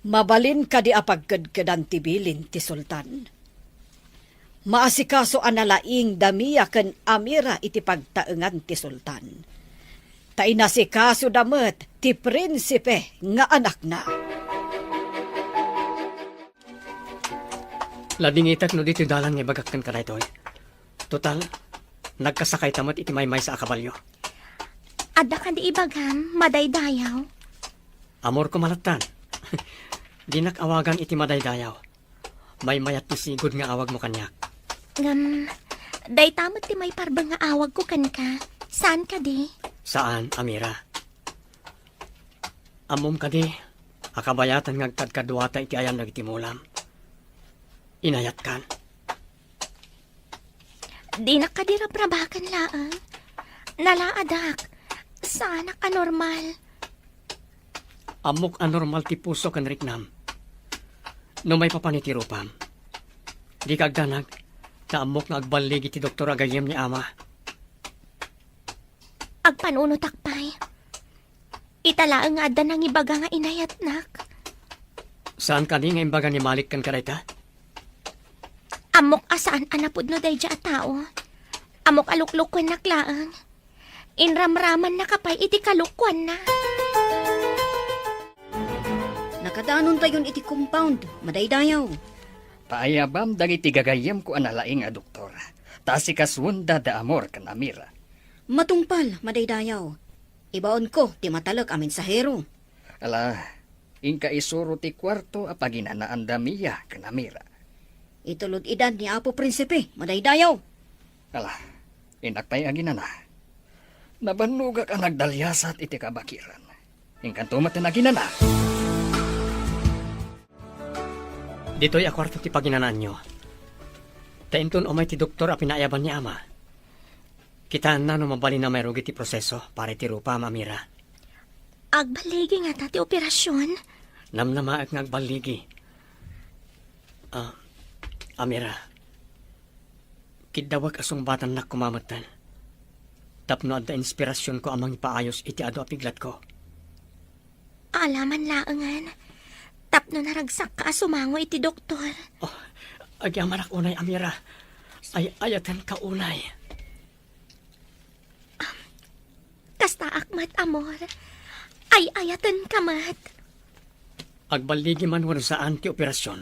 Mabalin kadi a pagkedkedan ti bilin ti sultan? Maasikaso a nalaing da Mia ken Amira iti pagtaengan ti sultan. Ta inasikasoda met ti prinsipe nga anakna. Ladingitek no ditoy dalan nga ibagak kenka daytoy. Total, nagkasakayta met iti maymaysa a kabalio. Adda kadi ibagam, madaydayaw? Amorko malattan. Dinak awagan iti madaydayaw. Maymayat ti sigud nga awagmo kaniak. Ngem, dayta met ti maiparbeng nga awagko kenka. Saan kadi? Saan, Amira. Ammom kadi a kabayatan nga agkadkaduata iti ayan dagiti mulam. Inayatkan. Dinak kadi rabrabaken laeng. Nalaadak. Saanak a normal. Ammok a normal ti puso ken riknam. No maipapan iti rupam, dika agdanag, ta ammok nga agballigi ti doktor a gayyem ni ama. Agpanunotak pay. Ita laeng nga adda nangibaga nga inayatnak. Saan kadi nga imbaga ni Malik kenka dayta? Ammok a saan a napudno daydiay a tao. Ammok a luklukuennak laeng. Inramramannaka pay iti kalukuanna. Nakadanontayon iti compound, madaydayaw. Paayabam dagiti gagayyemko a nalaing a doktor. Ta asikasuenda da Amor ken Amira. Matungpal, madaydayaw. Ibaonko ti matalek a mensahero. Ala, inka isuro ti kuarto a paginanaanda Mia ken Amira. Itulod idan ni Apo Prinsipe, madaydayaw. Ala, innak pay aginana. Nabannogak a nagdaliasat iti kabakiran. Inkanto met aginana. Ditoy a kuarto ti paginanaanyo. Ta inton umay ti doktor a pinaayaban ni Ama. Kitaenna no mabalin a mairugi ti proseso para iti rupam, Amira. Agballigi ngata ti operasion? Namnamaek nga agballigi. Ah, Amira, kiddawek a sungbatannak koma metten. Tapno adda inspirasionko a mangipaayos iti adu a piglatko. Alaman laengen, tapno naragsakka a sumango iti doktor. Oh, agyamanak unay, Amira. Ay-ayatenka unay. Kastaak met, Amor. Ay-ayatenka met. Agballigi man wenno saan ti operasion,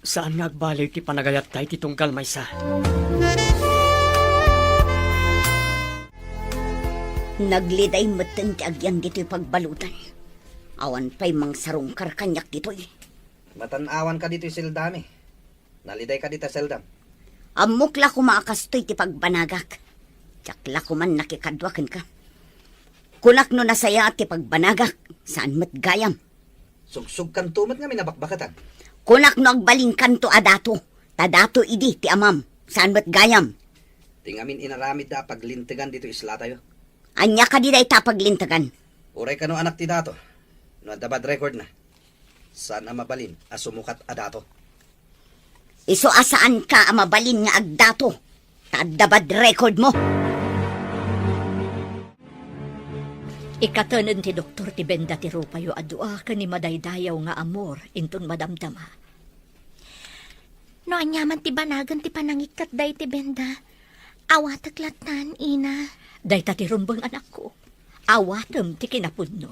saan nga agbaliw ti panagayatta iti tunggal maysa. Nagliday metten ti agyan ditoy pagbaludan. Awan pay mangsarungkar kaniak ditoy. Matan-awanka ditoy seldami. Nalidayka dita seldam. Ammok la koma a kastoy ti pagbanagak. Diak la koman nakikadua kenka. Kunak no nasayaat ti pagbanagak, saan met gayam. Sugsugkanto met ngamin a bakbakatan. Kunak no agbalinkanto a dato, ta dato idi ti amam, saan met gayam. Ti ngamin inaramidda a paglintegan ditoy islatayo. Ania kadi dayta a paglintegan? Uray kano anak ti dato, no adda bad recordna, saan a mabalin a sumukat a dato. Isu a saanka a mabalin nga agdato, ta adda bad recordmo. Ikatened ti doktor ti benda ti rupayo a dua ken ni madaydayaw nga Amor inton madamdama. No ania man ti banagen ti panangikkat dayta ti benda, awatek lattan, ina. Dayta ti rumbeng, anakko. Awatem ti kinapudno.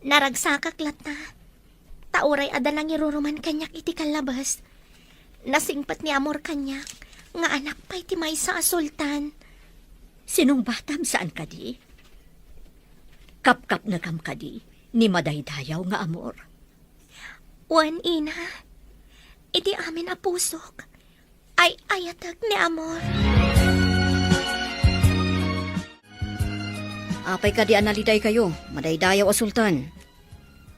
Naragsakak latta, ta uray adda nangiruruman kaniak iti kallabas. Nasingpet ni Amor kaniak nga anak pay ti maysa a sultan. Sinungbatam saan kadi? Kapkapnekam kadi ni madaydayaw nga Amor? Wen, ina, iti amin a pusok, ay-ayatek ni Amor. Apay kadi a nalidaykayo, madaydayaw a sultan?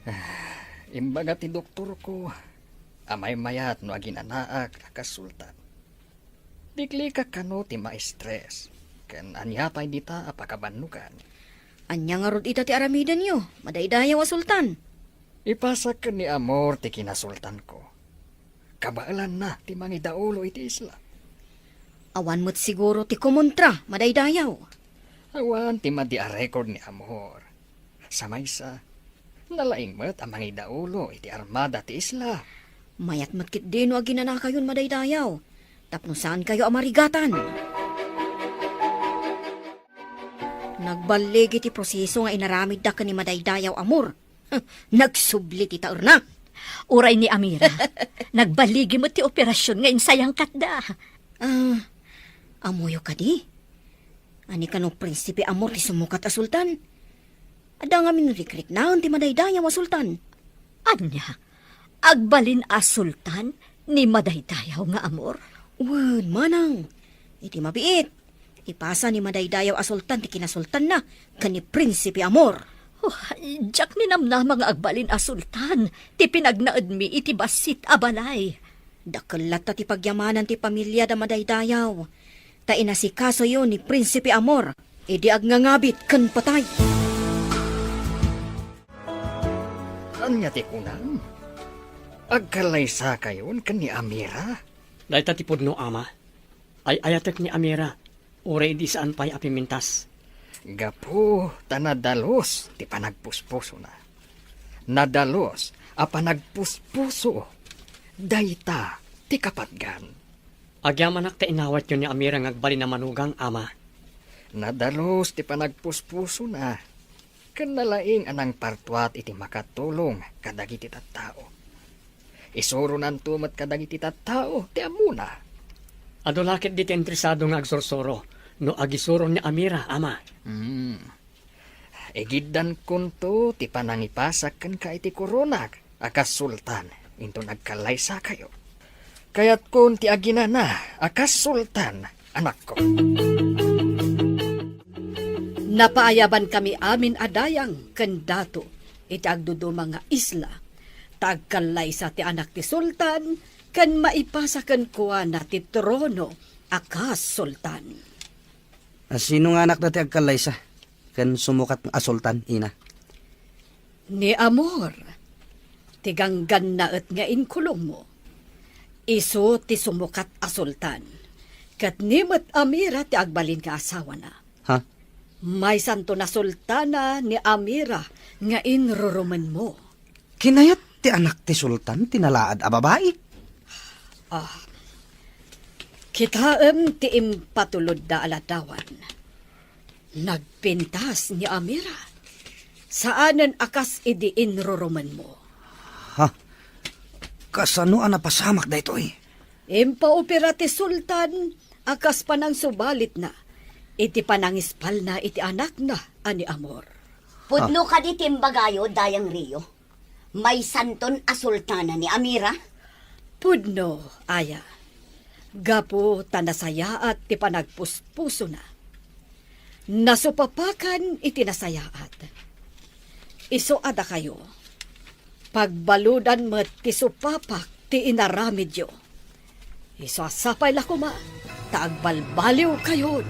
Ah, imbaga ti doktorko a maymayat no aginanaak a kas sultan. Diklikak kano ti ma-stress, ken ania pay dita a pakabannogan. Ania ngarud ita ti aramidenyo, madaydayaw a sultan? Ipasak ken ni Amor ti kinasultanko. Kabaelanna ti mangidaulo iti isla. Awan met siguro ti kumontra, madaydayaw. Awan ti madi a record ni Amor. Sa maysa, nalaing met a mangidaulo iti armada ti isla. Mayat met ketdi no aginanakayon, madaydayaw, tapno saankayo a marigatan. Nagballigi ti proseso nga inaramidda ken ni madaydayaw Amor. Nagsubli ti taerna. Uray ni Amira, nagballigi met ti operasion nga insayangkatda. Ah, ammoyo kadi? Ania kano Prinsipe Amor ti sumukat a sultan? Adda ngamin rikriknaen ti madaydayaw a sultan. Ania? Agbalin a sultan ni madaydayaw nga Amor? Wen, manang. Iti mabiit, ipasa ni madaydayaw a sultan ti kinasultanna ken ni Prinsipe Amor. Oh, diak ninamnama nga agbalin a sultan ti pinagnaedmi iti bassit a balay. Dakkel latta ti pagyamanan ti pamiliada, madaydayaw, ta inasikasoyo ni Prinsipe Amor idi agngangabit ken patay. Ania ti kunam? Agkallaysakayon ken ni Amira? Dayta ti pudno, ama. Ay-ayatek ni Amira, uray idi saan pay a pimintas. Gapu ta nadalus ti panagpuspusona. Nadalus a panagpuspuso. Dayta ti kapatgan. Agyamanak ta inawatyo ni Amira nga agbalin a manugang, Ama. Nadalus ti panagpuspusona, ken nalaing a nangpartuat iti makatulong kadagiti tattao. Isuronanto met kadagiti tattao ti ammona. Adu la ketdi ti interesado nga agsursuro no agisuro ni Amira, Ama. Hmm. Igiddankonto ti panangipasak kenka iti koronak a kas sultan inton agkallaysakayo. Kayatkon ti aginana a kas sultan, anakko. Napaayabankami amin a dayang ken dato iti agduduma nga isla, ta agkallaysa ti anak ti sultan ken maipasa kenkuana ti trono a kas sultan. A, sino nga anakda ti agkallaysa ken sumukat a sultan, ina? Ni Amor, ti ganggannaet nga inkulongmo. Isu ti sumukat a sultan, ket ni met Amira ti agbalin nga asawana. Ha? Maysanto nasultana ni Amira nga inrurumenmo. Kinayat ti anak ti sultan ti nalaad a babai? Ah, kitaem ti impatulodda a ladawan. Nagpintas ni Amira. Saanen a kas idi inrurumenmo. Ha? Kasano a napasamak daytoy? Impaopera ti sultan a kas panangsubalitna iti panangispalna iti anakna a ni Amor. Pudno kadi ti imbagayo, Dayang Rio? Maysanton a sultana ni Amira? Pudno, aya. Gapu ta nasayaat ti panagpuspusona. Nasupapakan iti nasayaat. Isu a dakayo, pagbaludan met ti supapak ti inaramidyo. Isu a sapay la koma ta agbalbaliwkayon.